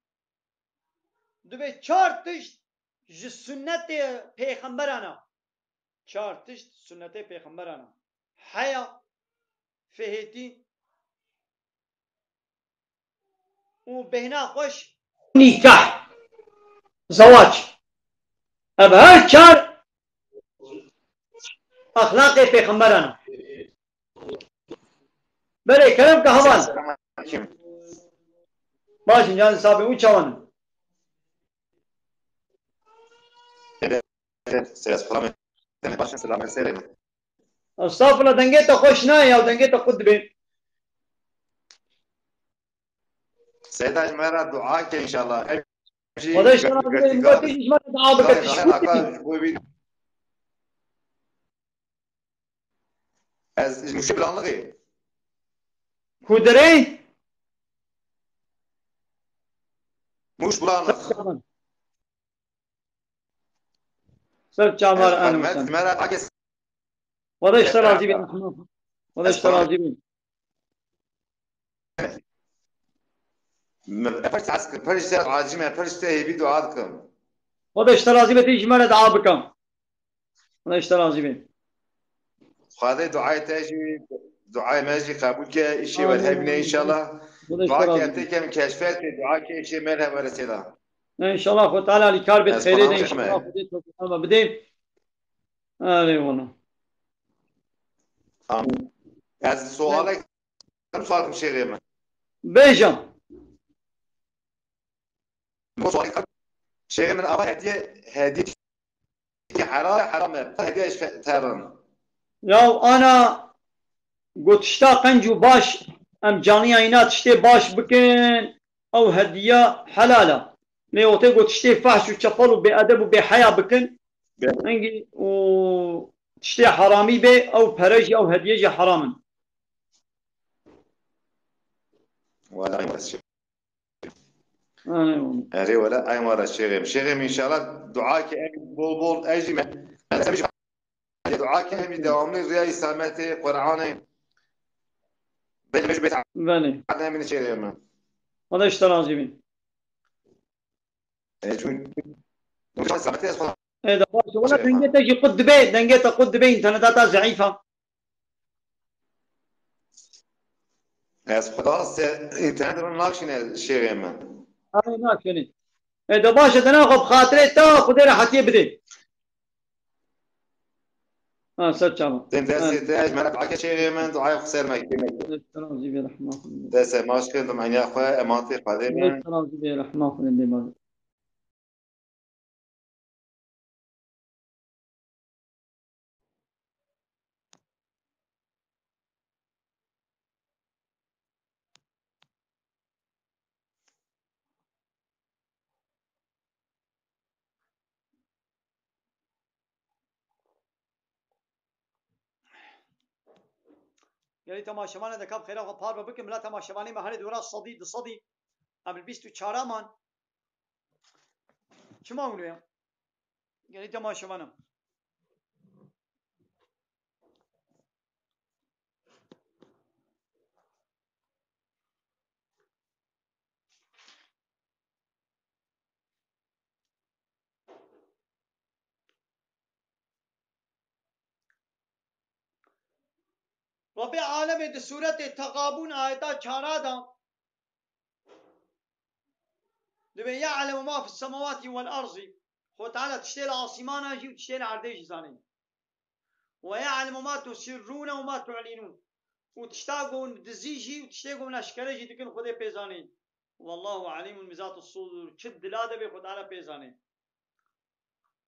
dibê çar tişt ji sunnetê pêxemberan e. Çar tişt sunnetê pêxemberan e. Heya, fihêtî û bêhna xweş, nîkah, zewac. Ev her çar exlaqê pêxemberan e. Belê, kerem ke heval. Selamünaleyküm. Baş in, can sabê, û çawan in? Ses, selam. Baş in, selam, selam. Estağfurullah, dengê te xweş nayê ya, dengê te qut dibê. Seyda, ji me re dua ke înşallah. Xwedê ji te razî be, ji me re dua bike, tu ji bo wî. Ez ji Mûşê Bulanlixê. Ku derê? Mûş Bulanlix. Ser çavan, Ehmed, Ehmed. Xwedê ji te razî be, Ehmed. Xwedê ji te razî be. Min, pir saet, pir ji te razî me, pir ji te hêvî dua dikim. Xwedê ji te razî be, tê ji me re dua bikim. Xwedê ji te razî be. Xwedê duayê te jî, duayê me jî qebûl ke, îşê we hevîne înşallah. Xwedê ji te razî be. Dua ke em têkem keşfetê, dua ke îşê me re were sêda. Înşallah Xwedê Teala alîkar bê, xeyrê de înşallah Xwedê tewfîqa me bidê. Erê wala. Amin. Ez sualek Em sual kim şêxê min. Bêje. Şêxê min, ava hediye, hediye ki helal e, heram e. Hediye işte terin. Ya ana, got tişta qenc û baş, em caniya îna tiştê baş bikin, ew hediya helal e. Lê wextê got tiştê fehş û çepel û bêedeb û bêheya bikin, Be- hingî û tiştê heramî bê, ew pere jî, ew hediye jî heram in. Wala, Erê wele, ay wara şêxê min. Şêxê min, înşallah dua ki em bol bol, ez jî me. Dua ki em devamlı riya îsametê Qur'anê. Belê, belê. Belê. Hadi emin şêxê min. Xwedê ji te razî bin. E, çun, çun îsametê ez xwe- E, da baş, wala dengê te jî qut dibe, dengê te qut dibe, înterneta te zeîf a. Ez xweda se înternet rin nakşîne şêxê min. Ay, nakşîne. E, de baş e, de naxwe bi xatirê te Xwedê rehetiyê bide. Ha, ser çava. Tên destê te, ez mene dua ke şêxê min, duayê xwe ser me kê me. Destê razî bê rehma Xwedê. Destê maş kir, dim enya xwe, ematê Xwedê min. Destê razî bê rehma Xwedê dê baş. Gelî temaşevanê de kap xêra xwe parve bikin, bila temaşevanê me herê dora sedî, du sedî, em li bîst û çar man. Çima hûn ya? Gelî temaşevanim. Rabbê alemê di sûretê Texabûn ayeta çara de dibê: "Ye'lemu ma fis semawati vel erzî." Xwe Teala tiştê li asîmana jî û tiştê li erdê jî zanî. "Ve ye'lemu ma tusirrûne ve ma tu'lînûn." Û tişta ku hûn dizî jî û tiştê ku hûn eşkere jî dikin, Xwedê pê zanî. "Wallahu alîmun bi zati sudur." Çi dila de bê, Xwe Teala pê zanî.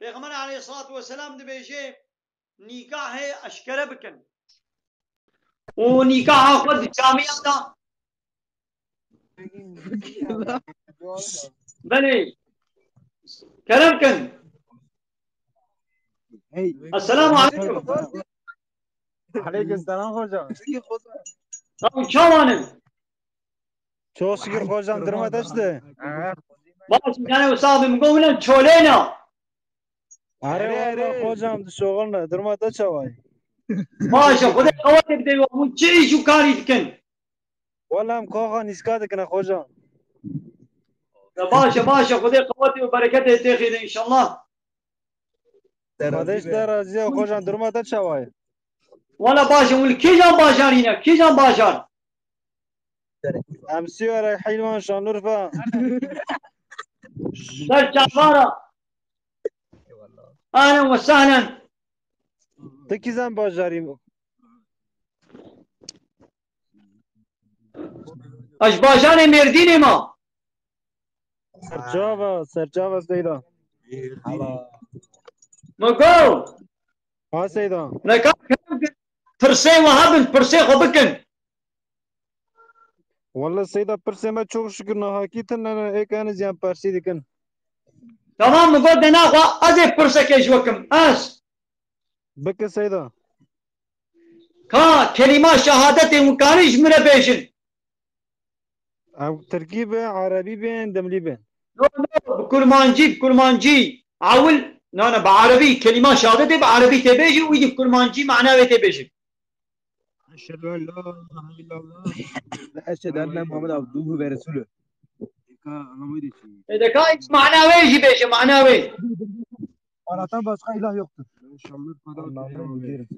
Pêxember aleyhissalatu vesselam dibêje, nîkahê eşkere bikin. Û nîkaha xwe di camiya de. Belê. Kerem kin. Hey. Esselamu aleykum. Aleykum selam hocam. Ew çawan in? Çok şükür hocam, duruma te çi de? Baş, yani, wisa bi min got, min çolêna. Are, are, hocam, tu şoxil ne, duruma te çawa ye? Baş e, Xwedê qewetê bide, hûn çi îş û karî dikin? Wela em kaxa nîska dikine hocam. Ya baş e, baş e, Xwedê qewetê û bereketê têxîne înşallah. Xwedê ji te razî ye, hocam, duruma te çawa ye? Wela baş e, hûn li kîjan bajarî ne? Kîjan bajar? Em Sîwere, Hîlwan, Şanlıurfa. Ser çavara. Ahlen ve sahlen. Tu kîjan bajarî? Ez bajarê Mêrdînê ma. Serçava, serçava Seyda. Ma go. Ha Seyda. Neka pirsê we hebin, pirsê xwe bikin. Wele Seyda, pirsê me çok şükür nahakî tune ne, êk hene ziyan persî dikin. Tamam, min got de naxwe ez ê pirsekê ji we kim. Ez. Bike Seyda. Ka kelîma şehadetê hûn karin ji min re bêjin? Ew tirkî be, erebî be, dimlî be. No, no, bi kurmancî, bi kurmancî. Ewil, na, na, bi erebî, kelîma şehadetê bi erebî tê bêjin, wî dî bi kurmancî mana wê tê bêjin. Eşhedü en la ilahe illallah. Ve eşhedü enne Muhammed abduhu ve resulü. Êdeka, anlamı da çi? Êdeka, mana wê jî bêje, mana wê. Allah'tan başka ilah yoktur. Allah'tan gidiyorum.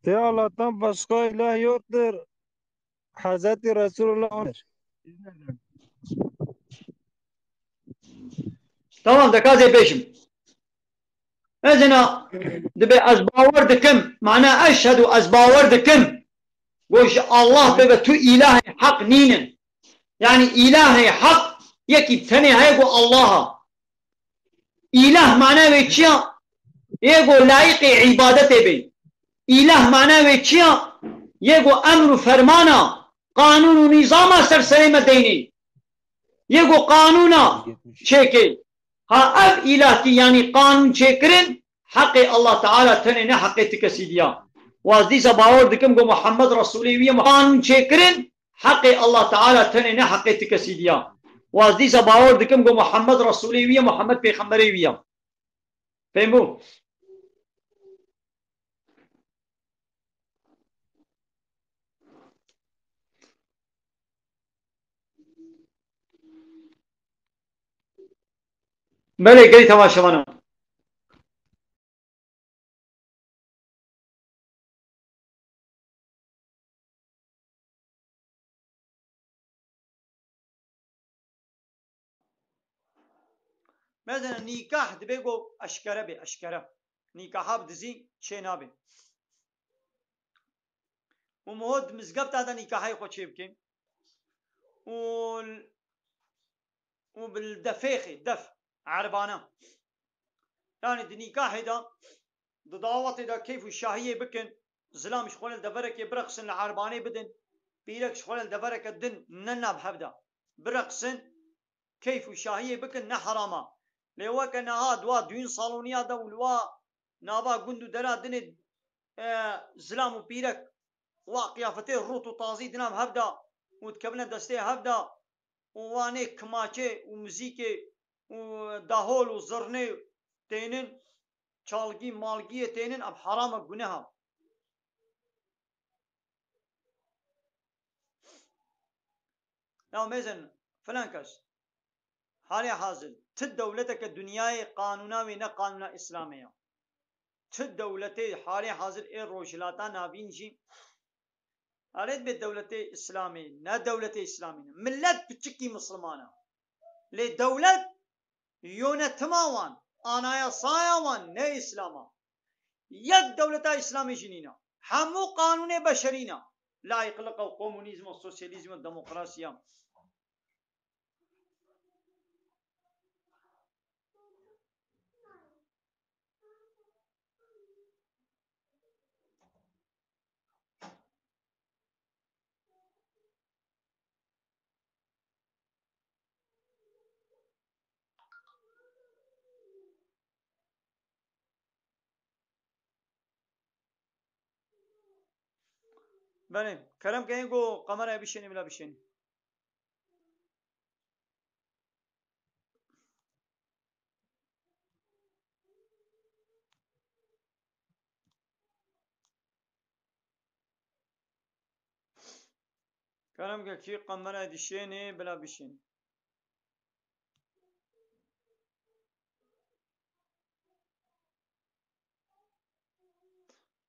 Te Allah'tan başka ilah yoktur. Hazreti Resulullah ondur. Tamam, de ka ez ê bêjim. Ez ina dibe ez bawer dikim, mana eşhedû, ez bawer dikim. Go ji Allah bê ve tu îlahê heq nînin. Yanî îlahê heq yekî tenê heye, go Allah a. Îlah mana wê çi ya? Yê go layîqê îbadetê bê. Îlah mana wê çi ya? Yê go emr û fermana, qanûn û nîzama ser serê me deynê. Yê go qanûna çêkê. Ha ev îlahtî, yanî qanûn çêkirin, heqê Allah Teala tenê ne, heqê ti kesî diya. Waz dîsa bawer dikim go Muhammed Resulê wî ye, qanûn çêkirin, heqê Allah Teala tenê ne, heqê ti kesî diya. Waz dîsa bawer dikim go Muhammed Resulê wî ye, Muhammed pêxemberê wî ye. Fêm bû? Belê, gelî temaşevanan. Mesela nîkah dibe ku eşkere be, eşkere. Nîkaha bi dizî çê nabe. Û miho di mizgefta de nîkahayê xwe çê bikin. Û, û bi defêxê, def, erbana. Yanî di nîkahê de, di dawetê de keyf û şahiyê bikin, zilam ji xwe li deverekê bireqsin, li erbanê bidin, pîrek ji xwe li devereke din ne nav hev de bireqsin, keyf û şahiyê bikin, ne heram a. Lê weke niha di wa düğün saloniya de û li wa nava gund û dera dinê, e, zilam û pîrek wa qiyafetê rût û tazî di nav hev de û dikevine destê hev de û wanê kimaçê û muzîkê û dahol û zirnê tênin, çalgî malgiyê tênin, ev heram e, guneh e. Ya mêzin filan kes. Halê hazir ti dewleteke dinyayê qanûna wê ne qanûna Îslamê ya. Ti dewletê halê hazir ê Rojhilata Navîn jî erê dibê dewletê Îslamê, ne dewletê Îslamê ne. Millet piçikî misilman e. Lê dewlet, yonetima wan, anayasaya wan ne Îslam a. Yek dewleta Îslamê jî nîne. Hemû qanûnê beşerî ne. Layîqliqa, komunîzma, sosyalîzma, demokrasiya. Belê, kerem ke, yê ku kamerayê bişênî, bila bişênî. Kerem ke, kî kamerayê dişênî, bila bişênî.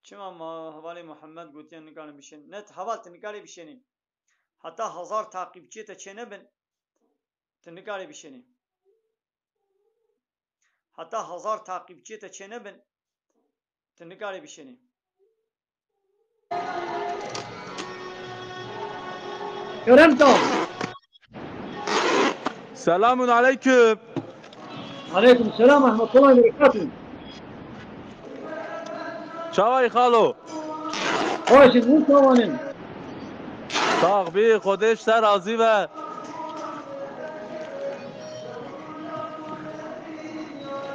Çima ma hevalê Muhammed gotiye nikarin bişên? Ne, heval, tu nikarî bişênî. Heta hezar taqîbçiyê te çênebin, tu nikarî bişênî. Heta hezar taqîbçiyê te çênebin, tu nikarî bişênî. Kerem to. Selamun aleyküm. Aleyküm selam, rahmetullahi ve berekatuhu. Çawa yî xalo? Xweş in, hûn çawan in? Sax bî, Xwedê ji te razî be.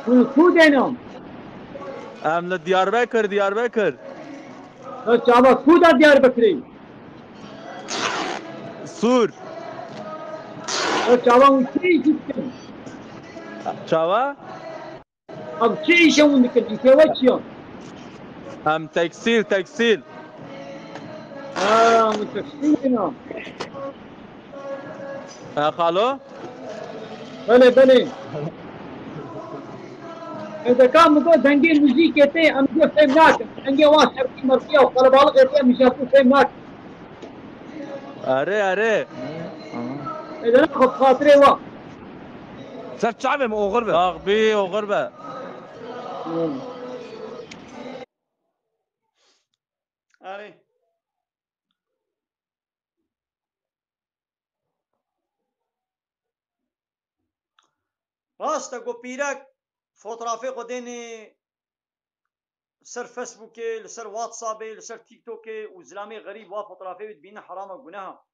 Hûn li ku de ne? Em li Diyarbekir, Diyarbekir. Ev çava ku da Diyarbekirê? Sûr. Ev çava hûn çi îş dikin? Çawa? Ev çi îşe hûn dikin? Îşê we çi ye? Em tekstîl, tekstîl. Ha, hûn tekstîl ne? Ha, xalo? Belê, belê. Ê, deka min got dengê muzîkê tê, em jê fêm nakin. Dengê wan serkî merkî ya û qelebalixê tê, em jê fêm nakin. Erê, erê. Ê, dena xwe bi xatirê we. Ser çavê min oxir be. Sax bî, oxir be. Hı. Erê. Rast e, got pîrek fotoğrafê xwe dênê ser Facebookê, li ser WhatsAppê, li ser TikTokê û zilamê xerîb wa fotoğrafê wî dibîne, herama guneha.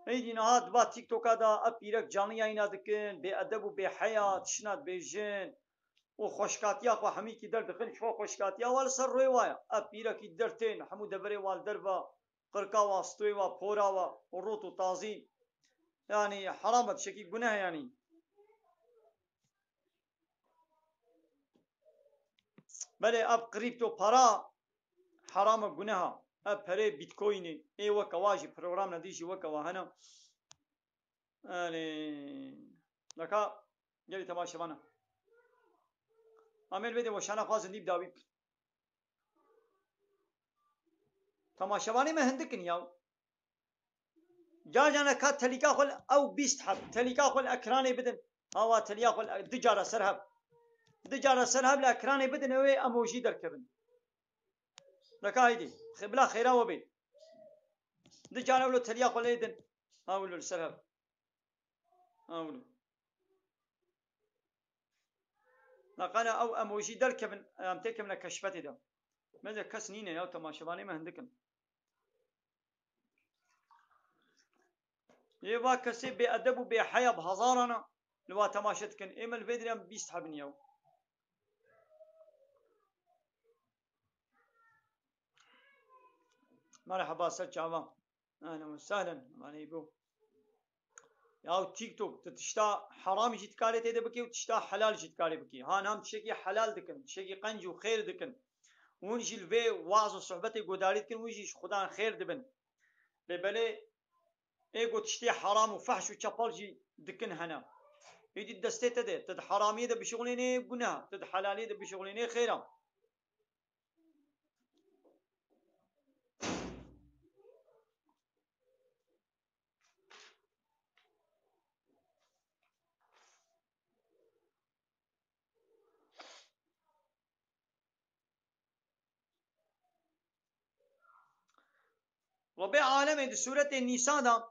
Êdî niha diba TikToka da ev pîrek canî yayîna dikin, bêedeb û bêheya, tiştna dibêjin û xweşkatiya xwe hemîkî derdixin, çi xweşkatiya wa li ser rûyê wa ye. Ev pîrekî dertên, hemû deverê wa li derve, qirka wa, stûyê wa, pora wa, rût û tazî. Yanî heram e, tiştekî guneh e yanî. Belê ev krîpto para heram e, guneh e. Ev perê Bitcoinê, ê weke wa jî program nedî jî weke wa hene. Yanî, neka gelî temaşevana. Amêl vê de weşana xwe zindî bi dawî. Temaşevanê me hindik in ya. Carcane ka telîka xwe li ew bîst heb, telîka xwe li ekranê bidin. Hawa teliya xwe li, du cara ser hev. Du cara ser hev li ekranê bidin, ew ê emojî derkevin. Deka hêdî. Xê-, bila xêra we bê. Du cara wilo teliya xwe lê din. Ha wilo li ser hev. Ha wilo. Naqana ew emojî derkevin, em têkevine keşfetê de. Meze kes nîne ya, temaşevanê me hindik in. Yê va kesê bêedeb û bêheya bi hezaran e, li wa temaşe dikin. Ê me li vê dirê em bîst hebin ya. Merheba, ser çavan. Ehlen we sehlen. Mane bû. Ya TikTok, tu tişta heram jî dikarê tê de bikî û tişta helal jî dikarê bikî. Ha, nam tiştekî helal dikin, tiştekî qenc û xêr dikin. Hûn jî li vê waz û sohbetê godarî dikin, hûn jî ji Xudan xêr dibin. Lê belê ê ku tiştê heram û fehş û çepal jî dikin hene. Êdî destê te de, tu di heramiyê de bişixulînê, guneh, tu di helaliyê de bişixulînê, xêr e. Rebê alemê di sûretê Nîsa de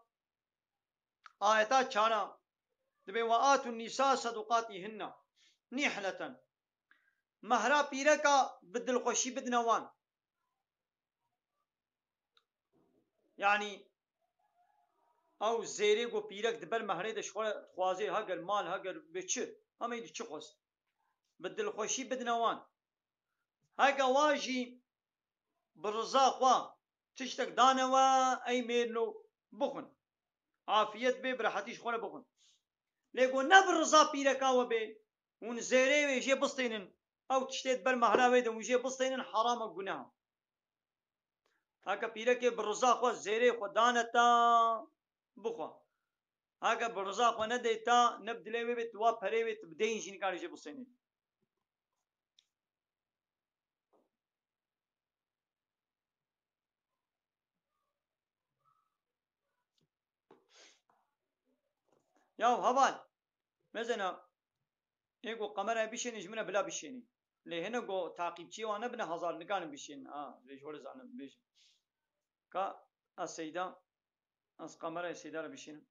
ayeta çara dibê: "Ve atun nîsa sedukatihinne nihleten." Mehra pîreka bi dilxweşî bidine wan. Yanî ew zêrê ku pîrek di ber mehrê de ji xwe dixwazê, heger mal, heger bê çi, hemî di çi xwest, bi dilxweşî bidine wan. Heke wa jî bi riza xwe tiştek dane we, ey mêrno bixwin. Afiyet bê, bi rehetî ji xwe re bixwin. Lê ku ne bi riza pîreka we bê, hûn zêrê wê jê bistênin, ew tiştê di ber mehra wê de hûn jê bistênin, heram e, guneh e. Heke pîrekê bi riza xwe zêrê xwe dane te, bixwe. Heke bi riza xwe nedê te, ne bi dilê wê bê, tu wa perê wê, tu bi dêyîn jî nikarî jê bistênî. Ya heval, mezena, ê ku kamerayê bişênî, ji min re bila bişênî. Lê hene ku taqîbçiyê wan nebine hezar, nikarin bişênin. Ha, lê ji we re zanim bêjim. Ka ez Seyda, ez kamerayê Seyda re bişênim.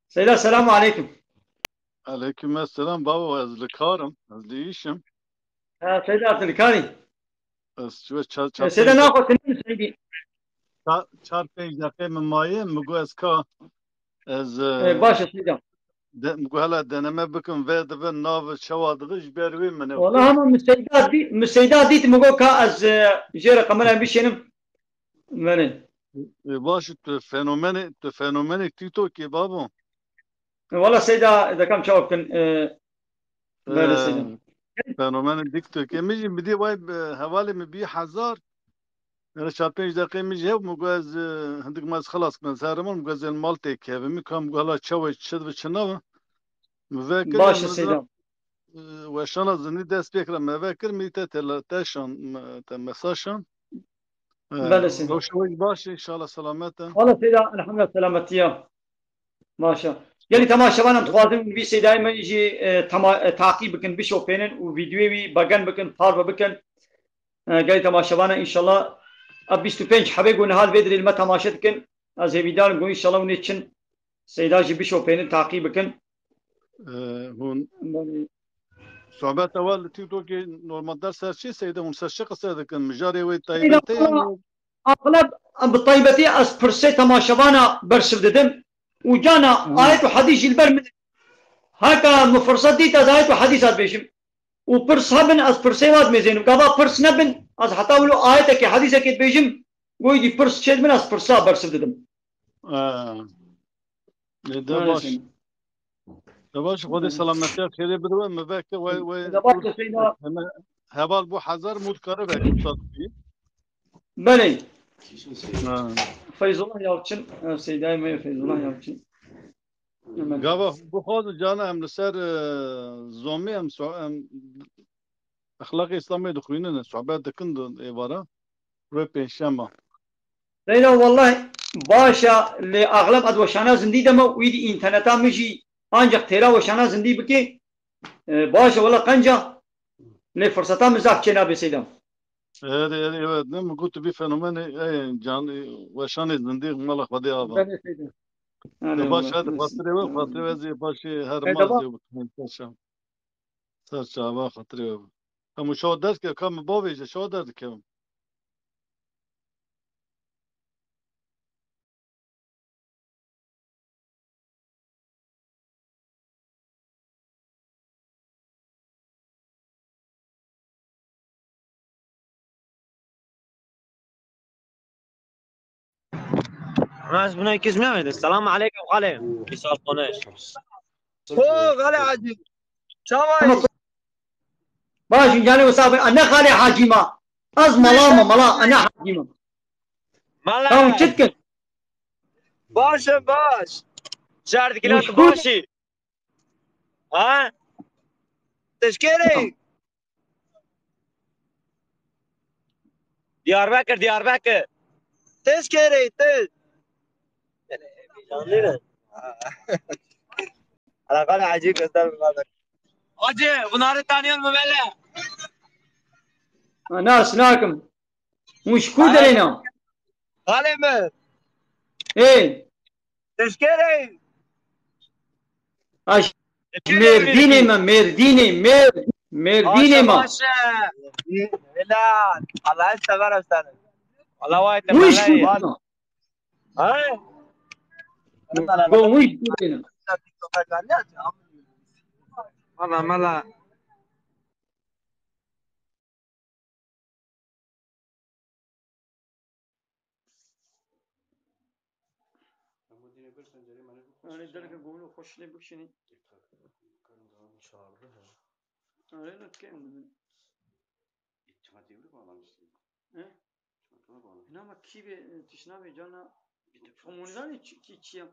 Seyda, selamu aleykum. Aleyküm selam babo, ez li kar im, ez li îş im. Ha, Seyda, tu li kar î? Ez çi çar, çar, Seyda, pênc naxwe tu ne Seydî? Çar, çar pênc deqê min maye, min got ez ka, ez, e, e, baş e, Seyda. De, min got hela deneme bikim, vê dibe nav çawa dibe, ji ber wê min e. Wala hema min Seyda dît, min Seyda dît, min got ka ez, e, jê re kamerayê bişênim. Belê. E, baş, tu fenomenê, tu fenomenê TikTokê babo. E, wala Seyda, dekam çawa bikin, e, belê Seyda. E, fenomenê TikTokê. Min jî bidî vay, e, hevalê min bî hezar. Yani çar pênc deqê min jî hev, min got ez, e, hindik ma ez xilas kim, ez herim, min got ez ê li mal têkevim. Min kam got hela çawa çi dibe çi nabe. Min vekir, baş e, min Seyda. E, weşana zindî dest pê kira, me vekir, min te tele-, te şan, me, te mesaj şan. E, belê Seyda. Rewşa we baş, inşallah selamet e. Wala Seyda, elhamdülillah selametiya. Maşa. Gelî temaşevanan dixwazin vî Seydayê me jî, e, tema-, e, taqîb bikin, bişopênin û vîdyoyê wî begen bikin, parve bikin. E, gelî temaşevanan inşallah Ev bîst û pênc hebê ku niha li vê dirê li me temaşe dikin. Ez hêvîdar im ku înşallah hûn ê çin. Seyda jî bişopênin, taqî bikin. Ee, hûn Belê. Sohbet ewa li TikTokê normal der ser çi Seyda, hûn ser çi qise dikin? Mijarê wê Seyda, taybetê yanî? Axleb, em bi taybetî ez pirsê temaşevana bersiv didim û cana Hmm. ayet û hedîs jî li ber min. Heka min firset dît ez ayet û hedîsa dibêjim. Û pirs hebin ez pirsê wan dimêzênim. Gava pirs nebin ez heta wilo ayetekê hedîsekê dibêjim. Goyî dî pirs çêdibin ez pirsa bersiv didim. Ee, e, de baş. Maalesef. De baş, Xwedê selametiya xêrê bide we, me veke we, we De baş, Seyda. Heval bû hezar mût kare veke usta. Belê. Ha. Feyzullah Yalçın, e, Seydayê me Feyzullah Yalçın. Hemen. Gava bixwazin cana em li ser, e, zomê em so-, em exlaqê Îslamê dixwînin, sohbet dikin di êvara. Rê pênşema. Leyla, welleh baş e, lê axleb ez weşana zindî deme û îdî înterneta min jî ancak têra weşana zindî bike. E, baş e, welleh qenc e, lê firseta min zaf çênabe Seyda. Evet, evet, evet. Ne mi got tu bir fenomen, e, can, e, weşanê zindî mala Xwedê ava. Ben de Seyda. Hadi De baş, welleh. Hadi xatirê we, xatirê we zê başê her Hadi ma bak. Zê bikin, paşam. Ser çava xatirê we. Em şawa derdikevin, ka min bavêje, şawa derdikevin. Rast buna ikiz mi verdi? Selamun aleyküm xalê. Misal konuş. Ho, xalê Hacî. Çawa yî? Baş, canê wisa be. Ene xalê Hacî ma. Ez mala ma, mala, ene Hacî ma. Mala. Tamam, çitkin. Baş e, baş. Şer dikine tu Muşkul. Başî. Ha? Teşkerê. Tamam. Diyarbekir, Diyarbekir. Teşkerê, te. Alakalı acı göster bunlar. Hacı, bunları tanıyor mu böyle? Ha, nas nakim. Hûn ji ku derê ne? Xalê min. Ê. Teşkerê. Aş Teşkerê Mêrdînê min. Me, Mêrdînê, Mêr-, Mêrdînê Maşe, me. Maşe. Helal. Allah sever seni. Allah vay Hûn ji ku temel. Ha? Go, hûn ji ku derê ne? Mala, mala. Em bu dînê bir pencereyê me ne bixweş. Erê derke govno xweş lê bikişînî. Çağırdı he. Erê ne kem dibin. Çima devri bağlamışsın? He? Çima devri bağlamışsın? Hina me kî be, e, tişna be cana. Komunizanê çi, kî çi ya?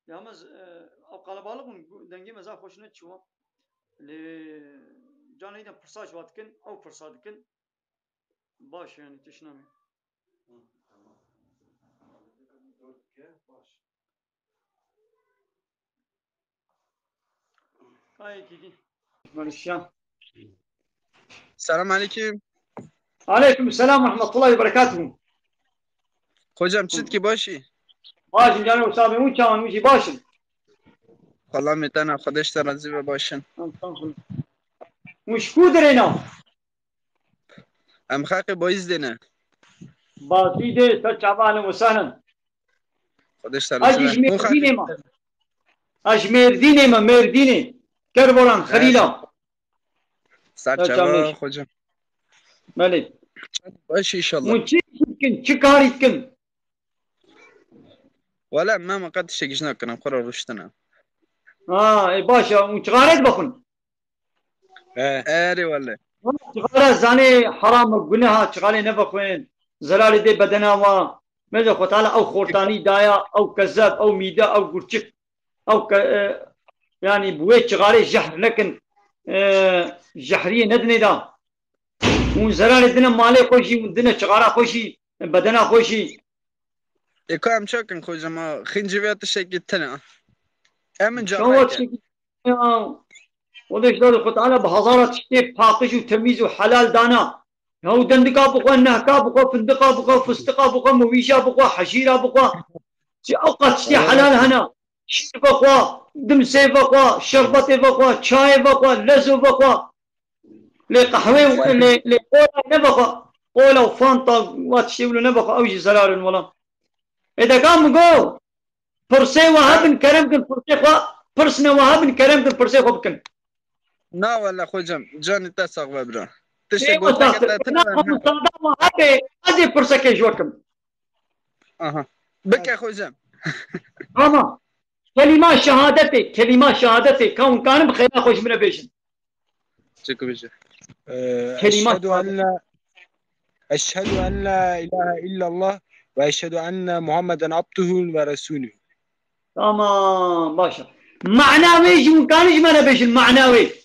Ya me z-, e, ew qelebalix bûn, gu-, dengê me zaf xweş neçû. Lê canê de pirsa ji wa dikin, ew pirsa dikin. Baş e, yanî tişna me. Hı, tamam. Dört ke baş. Gayet iyi. Barışyan. Selam aleyküm. Aleyküm selam ve rahmetullahi ve berekatuhu. Hocam, çi dikî, başî? Başim canım, sağ olun. Uçağın ucu başım. Xwela me te ne, Xwedê ji te razî be, başin. Estağfurullah. Muşku dirêna. Em xeqê bayîz dêne. Bazî dê, ser çava, ahlen ve sahlen. Xwedê ji te razî be. Ez ji Mêrdînê me. Ez ji Mêrdînê me, Mêrdînê. Kerboran, Xelîla. Ser çava, hocam. Belê. Baş inşallah. Hûn çi dikin? Çi karî dikin? Wele me, me qet tiştekî ji nakin, em xwe re rûştine. Ha, e, baş e. Hûn çixare dibixwin? He. Erê wele. Çixare zanê heram e, guneh e, çixarê nevexwin. Zerarê dê bedena wa. Mêze Xwe Teala ew xortanî daya, ew kezeb, ew mîde, ew gurçik. Ew ke-, e, yanî bi wê çixarê jehr nekin, e, jehriyê nedinê da. Hûn zerarê dine malê xwe jî, hûn dine çixara xwe jî, bedena xwe jî. Ê, ka em çakin xwe jî, ma xîncî vê tiştekî tune. Em in Çawa careke. Tiştekî ya? Xwedê ji Xwe Teala bi hezara tiştê paqij û temîz û helal dana. Ya û dendika bixwe, nehka bixwe, findiqa bixwe, fistiqa bixwe, mivîja bixwe, heşîra bixwe. Çi ew qat tiştê helal hene. Şîr vexwe, dimsê vexwe, şerbetê vexwe, çayê vexwe, lezo vexwe. Lê qehwê û lê, lê qola nevexwe. Qola û fanta wa tiştê wilo nevexwe. Ew jî zerar in wela. Ê deka min got, pirsê we hebin kerem kin, pirsê xwe, pirsine we hebin kerem kin, pirsê xwe bikin. Na wele xocam, canê te sax be bira. Tiştê Ê, goteke wexta te tine na xwe musada we hebe, ez ê pirsekê ji we kim. Aha. Bike xocam. Ama kelîma şehadetê, kelîma şehadetê, ka hûn karin bi xêra xwe ji min re bêjin. Çi ku bêje? Ee, Kelîma eşhedü en şehadet. La, eşhedü en la ilahe illallah ve eşhedü enne Muhammeden abduhu ve resulü. Tamam, başa. Mana wê jî hûn karin ji me re bêjin, mana wê.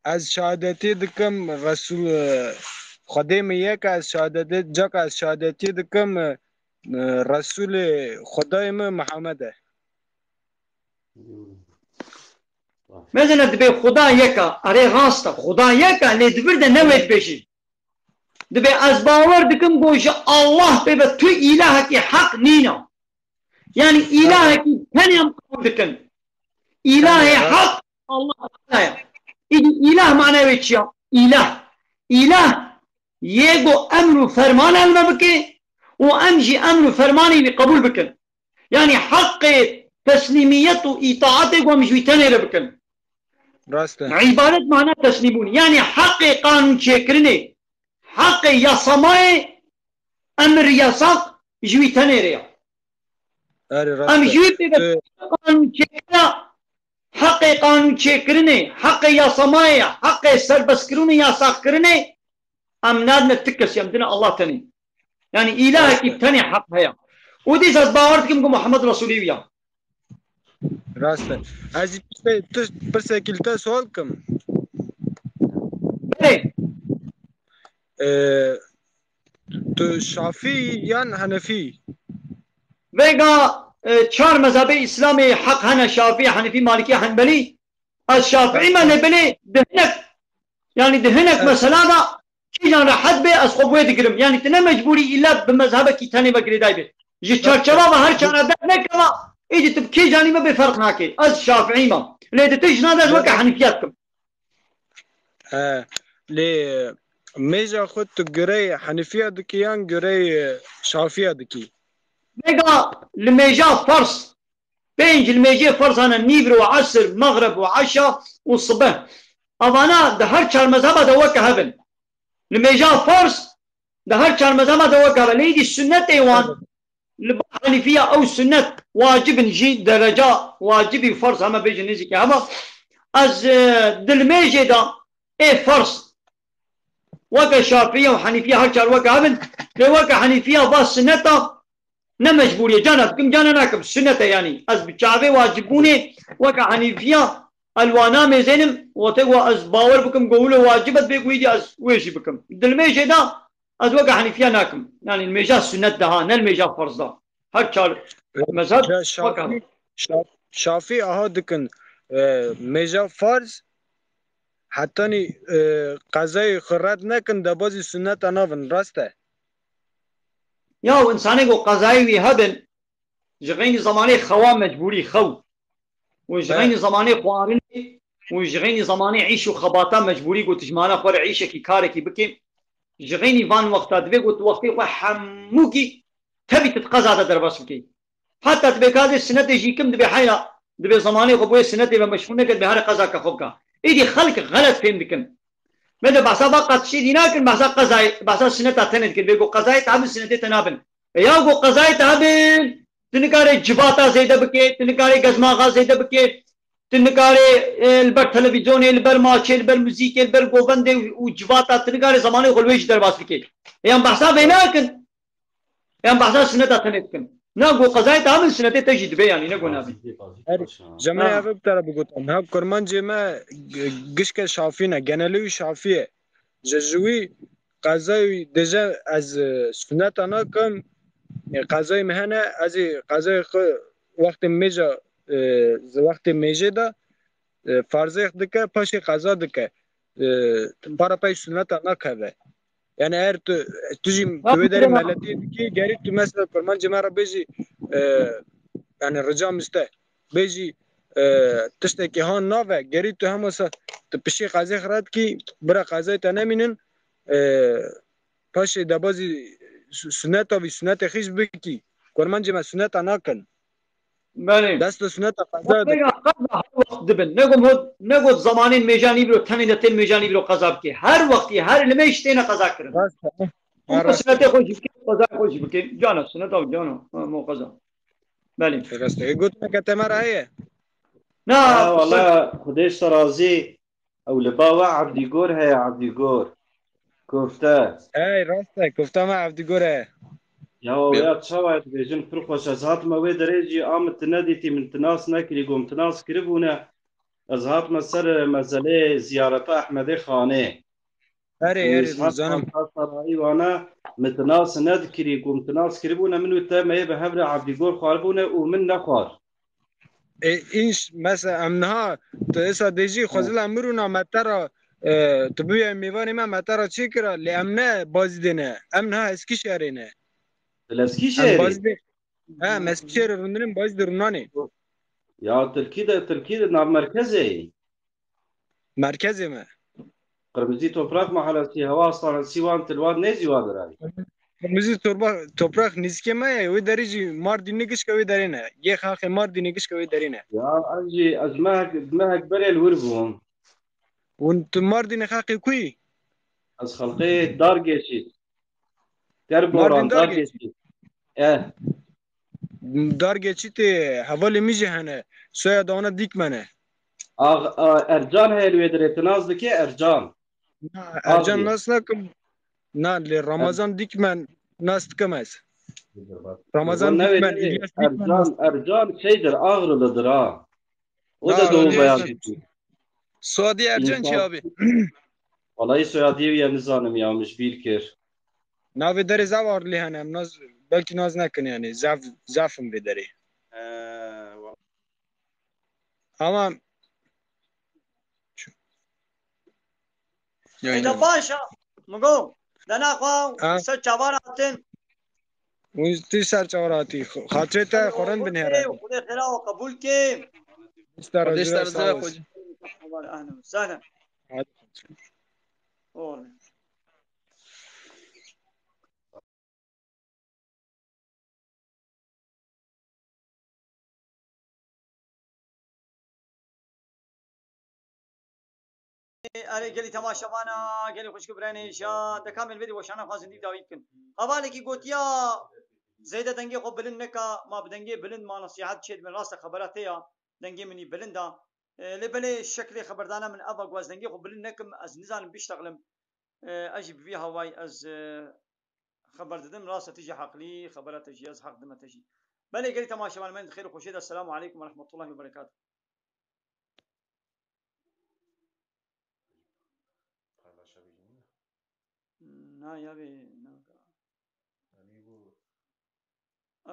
Ez şehadetê dikim Resul, e, Xwedê min yek e, ez şehadetê, cak ez şehadetê dikim, e, e, Resulê Xwedayê min Mihemed e. Mezene dibê Xuda yek e, erê rast e, Xuda yek e, lê di vir de ne wê dibêjî. Dibê ez bawer dikim ku ji Allah pê ve tu îlahekî heq nîne. Yani îlahekî tenê em qebûl dikin. Îlahê heq Allah Teala ye. Îdî îlah manayê wê çi ya? Îlah. Îlah yê ku emr û ferman li me bike û em jî emr û fermanê wî qebûl bikin. Yani heqê teslîmiyet û îtaatê ku em ji wî tenê re bikin. Rast e. Îbadet mana teslîmbûn. Yani heqê qanûn çêkirinê, heqê yasamayê, emir yasak ji wî tenê re ya. Erê, rast Em e. ji wî pê ve Tu qanûn çêkira, heqê qanûn çêkirinê, heqê yasamayê, heqê serbestkirinê, yasakkirinê, em nadine ti kesî, em dine Allah tenê. Yani îlahekî Rast e. tenê heq heye. Û dîs ez bawer dikim ku Muhammed Resulî ya. Rast e. Ez jî pirsê-, tu, pirsekî li te sual kim? Belê. Ee, tu Şafî yan Henefî? Vêga, e, çar mezhebê Îslamê heq hene, Şafî, Henefî, Malikî, Henbelî. Ez Şafî me, lê belê di hinek, yani di hinek Evet. mesela da kîjan rehet bê, ez xwe bi wê digirim. Yani tu ne mecbûrî îlla bi mezhebekî tenê ve girêdayî bê. Ji Evet. çarçeva ve her çara dernekeva, êdî tu bi kîjanî me bê ferq nake. Ez Şafî me. Lê di tişt jina de ez weke Evet. Henîfiya dikim. He, lê mêja xwe tu girey Henîfiya dikî yan girey Şafiya dikî? Vêga li mêja ferz, pênc li mêjê ferz hene, nîvro, esir, mexreb û eşa û sibeh. Evana di her çar mezheba de weke hev in. Li mêja ferz di her çar mezheba de weke hev e. Lê êdî sunnetê wan Evet. li ba Henîfiya ew sunnet wacib in jî dereca wacibî û ferz heme bêjin nêzîkî hema. Ez, e, di li mêjê de ê ferz weke Şafiya û Henîfiya her çar weke hev in. Lê weke Henîfiya va sunneta ne mecbûrî ye. Cana dikim, cana nakim. Sunnet e yani. Ez bi çavê wacibûnê weke Henîfiya elwana mêzênim. Wate wa ez bawer bikim ku wilo wacib e, dibê ku êdî ez wê jî bikim. Di li mêjê de ez weke Henîfiya nakim. Yani li mêja sunnet de ha, ne li mêja ferz de. Her çar mezheb Ya weke Şafî, Şa-, Şafî aha dikin, e, mêja farz, hetanî, e, qezayê xwe red nekin, debazî sunneta navin, rast e? Ya û insanê ku qezayê wî hebin, ji xeynî zemanê xewa mecbûrî xew û ji He. xeynî zemanê xwarinê û ji xeynî zemanê îş û xebata mecbûrî ku tu ji mala xwe re îşekî, karekî bikî, ji xeynî van wexta divê ku tu wextê xwe hemûkî tevî tu di qeza de derbas bikî. Heta tu bê ka dê sinetê jî kim dibê heyra, dibê zemanê xwe bo yê sinetê ve meşxûl neke, dibê here qeza ke xwe bika. Êdî xelk xelet fêm dikin. Me de behsa va qat tiştê dî nakin, behsa qezayê, behsa sineta tenê dikin. Bê ku qezayê te hebin, sinetê te nabin. E ya ku qezayê te hebin, tu nikarê civata zêde bikê, tu nikarê gezmaxa zêde bikê, tu nikarê, e, li ber televîzyonê, li ber maçê, li ber muzîkê, li ber govendê û civata, tu nikarê zemanê xwe li wê jî derbas bikê. Yan behsa vê nakin. Yan behsa sineta tenê dikin. Na, go qezayê te min sinetê te jî dibe, yanî ne go nabî. Her, Jemerê Ha. Ev bi te re bigotin. Ha, kurmancê me g-, gişke Şafî ne, genelî wî Şafî ye. Ji, ji wî qezayê wî dije ez, e, suneta nakim, e, qezayê min hene, ez ê qezayê xwe wextê mêja, e, zi wextê mêjê de, e, farzê dike, paşê qeza dike. E, para pey suneta nakeve. Yani eğer tu, tu jî tu vê derê meletiyê dikî, gerî tu mesela kurmancê me re bêjî, e, yani rica min ji te, bêjî, e, tiştekî han nave, gerî tu hema se tu pişî qezê xira dikî, bira qezayê te nemînin, e, paşê debazî su-, suneta vî, sunetê xîş bikî. Kurmancê me suneta nakin. Belê. Dest li suneta qeza dikin. Qeza her wext dibin. Negot, negot zamanên mêjanî biro, tenê de tên mêjanî biro qeza bike. Her wextî, her limêj têne qeza kirin. Rast e. Hûn sunetê xwe jî bikin, qeza xwe jî bikin. Cana, suneta û cana. Ha, mo qeza. Belê. Rast e. Gotineke te me re heye? Na, ha, wala, Xwedê ji te razî. Ew li ba we Evdîgor heye, Evdîgor. Kofte. Hey, rast e, kofta me Evdîgor e. Ya, ya, çawa dibêjin, pir xweş. Ez hatime wê derê jî, a min tu nedîtî, min tu nas nekirî, got min tu nas kiribûne. Ez hatime ser mezelê ziyareta Ehmedê Xanê. Erê, erê, dizanim. Sarayî wana, min tu nas nedikirî, got min tu nas kiribûne, min û te me yê bi hev re Evdîgor xwaribûne û min nexwar. E, înş, mesela, em niha, tu êsa dê jî, Xwezila Mirûna me te ra, e, tu bûye mêvanê me, me te ra çêkira, lê em ne Bazîdê ne, em niha Eskîşehirê ne. Li Eskîşehirê? Em Bazîdê, he, em Eskîşehirê rûndirîn, Bazîdê rûnanê. Ya, Tirkî de, Tirkî de nav merkezê yî. Merkezê me. Qirmizî Toprak Mahallesi, Hewa Hastanesi, wan til wan nêzî wa derayî. Qirmizî Torba-, Toprak nêzîkê me ye, wê derê jî Mardînê gişke wê derê ne. Yê xaxê Mardînê gişke wê derê ne. Ya, ez jî, ez mehek, mehek berê li wir bûm. Hûn tu Mardînê xaxê ku yî? Ez xelqê Dargeşî. Kerboran, Mardin Dargeşî. Dargeşî. Eh. Dargeşî tê hevalê min jî hene. Soyada wana Dîkmen e. Ax, a, Ercan heye li wê derê, tu nas dikê Ercan? Na, Ercan nas nakim. Na, lê Ramazan Dîkmen nas dikim ez. Ramazan Dîkmen, İlyas Dîkmen nas. Ercan, Ercan şeydir, Ağrılıdır ha. O da doğu bayan. Suadi Ercan çi abi? Vallahi soyadî wî ye nizanim ya, min ji bîr kir. Navê derê zaf arlî hene, em naz, belkî naz nekin yani, zaf, zaf in vê derê. He, wa- Ama Eda baş a, min got, dena xwe ser çavan hatin. Û tu ser çavan hatî. Xatirê te xwe rind binêre. Xwedê xêra we qebûl ke. Xwedê ji te razî be, sağ ol. Ahlen we sahlen. Hadi. Oğlum. Erê gelî temaşevana, gelî xwişk û birayê hêja, deka min vê dî weşana xwe zindî dawî bikin. Hevalekî gotiya, zêde dengê xwe bilind neka, ma bi dengê bilind ma nesîhet çêdibin, rast e xebera te ya, dengê min î bilind a. E, lê belê şeklê xeberdana min ev a ku ez dengê xwe bilind nekim, ez nizanim biştexlim. E, ez jî bi vî hawayî ez, e, xeber didim, rast e, tu jî heqlî, xebera te jî, ez heq dime te jî. Belê gelî temaşevan me di xêr û xweşê de, Selamu aleykum ve rahmetullahi ve berekatuh. Na, ya bê, na.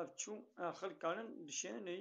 Ev çû, e, xelk karin dişêne neyî.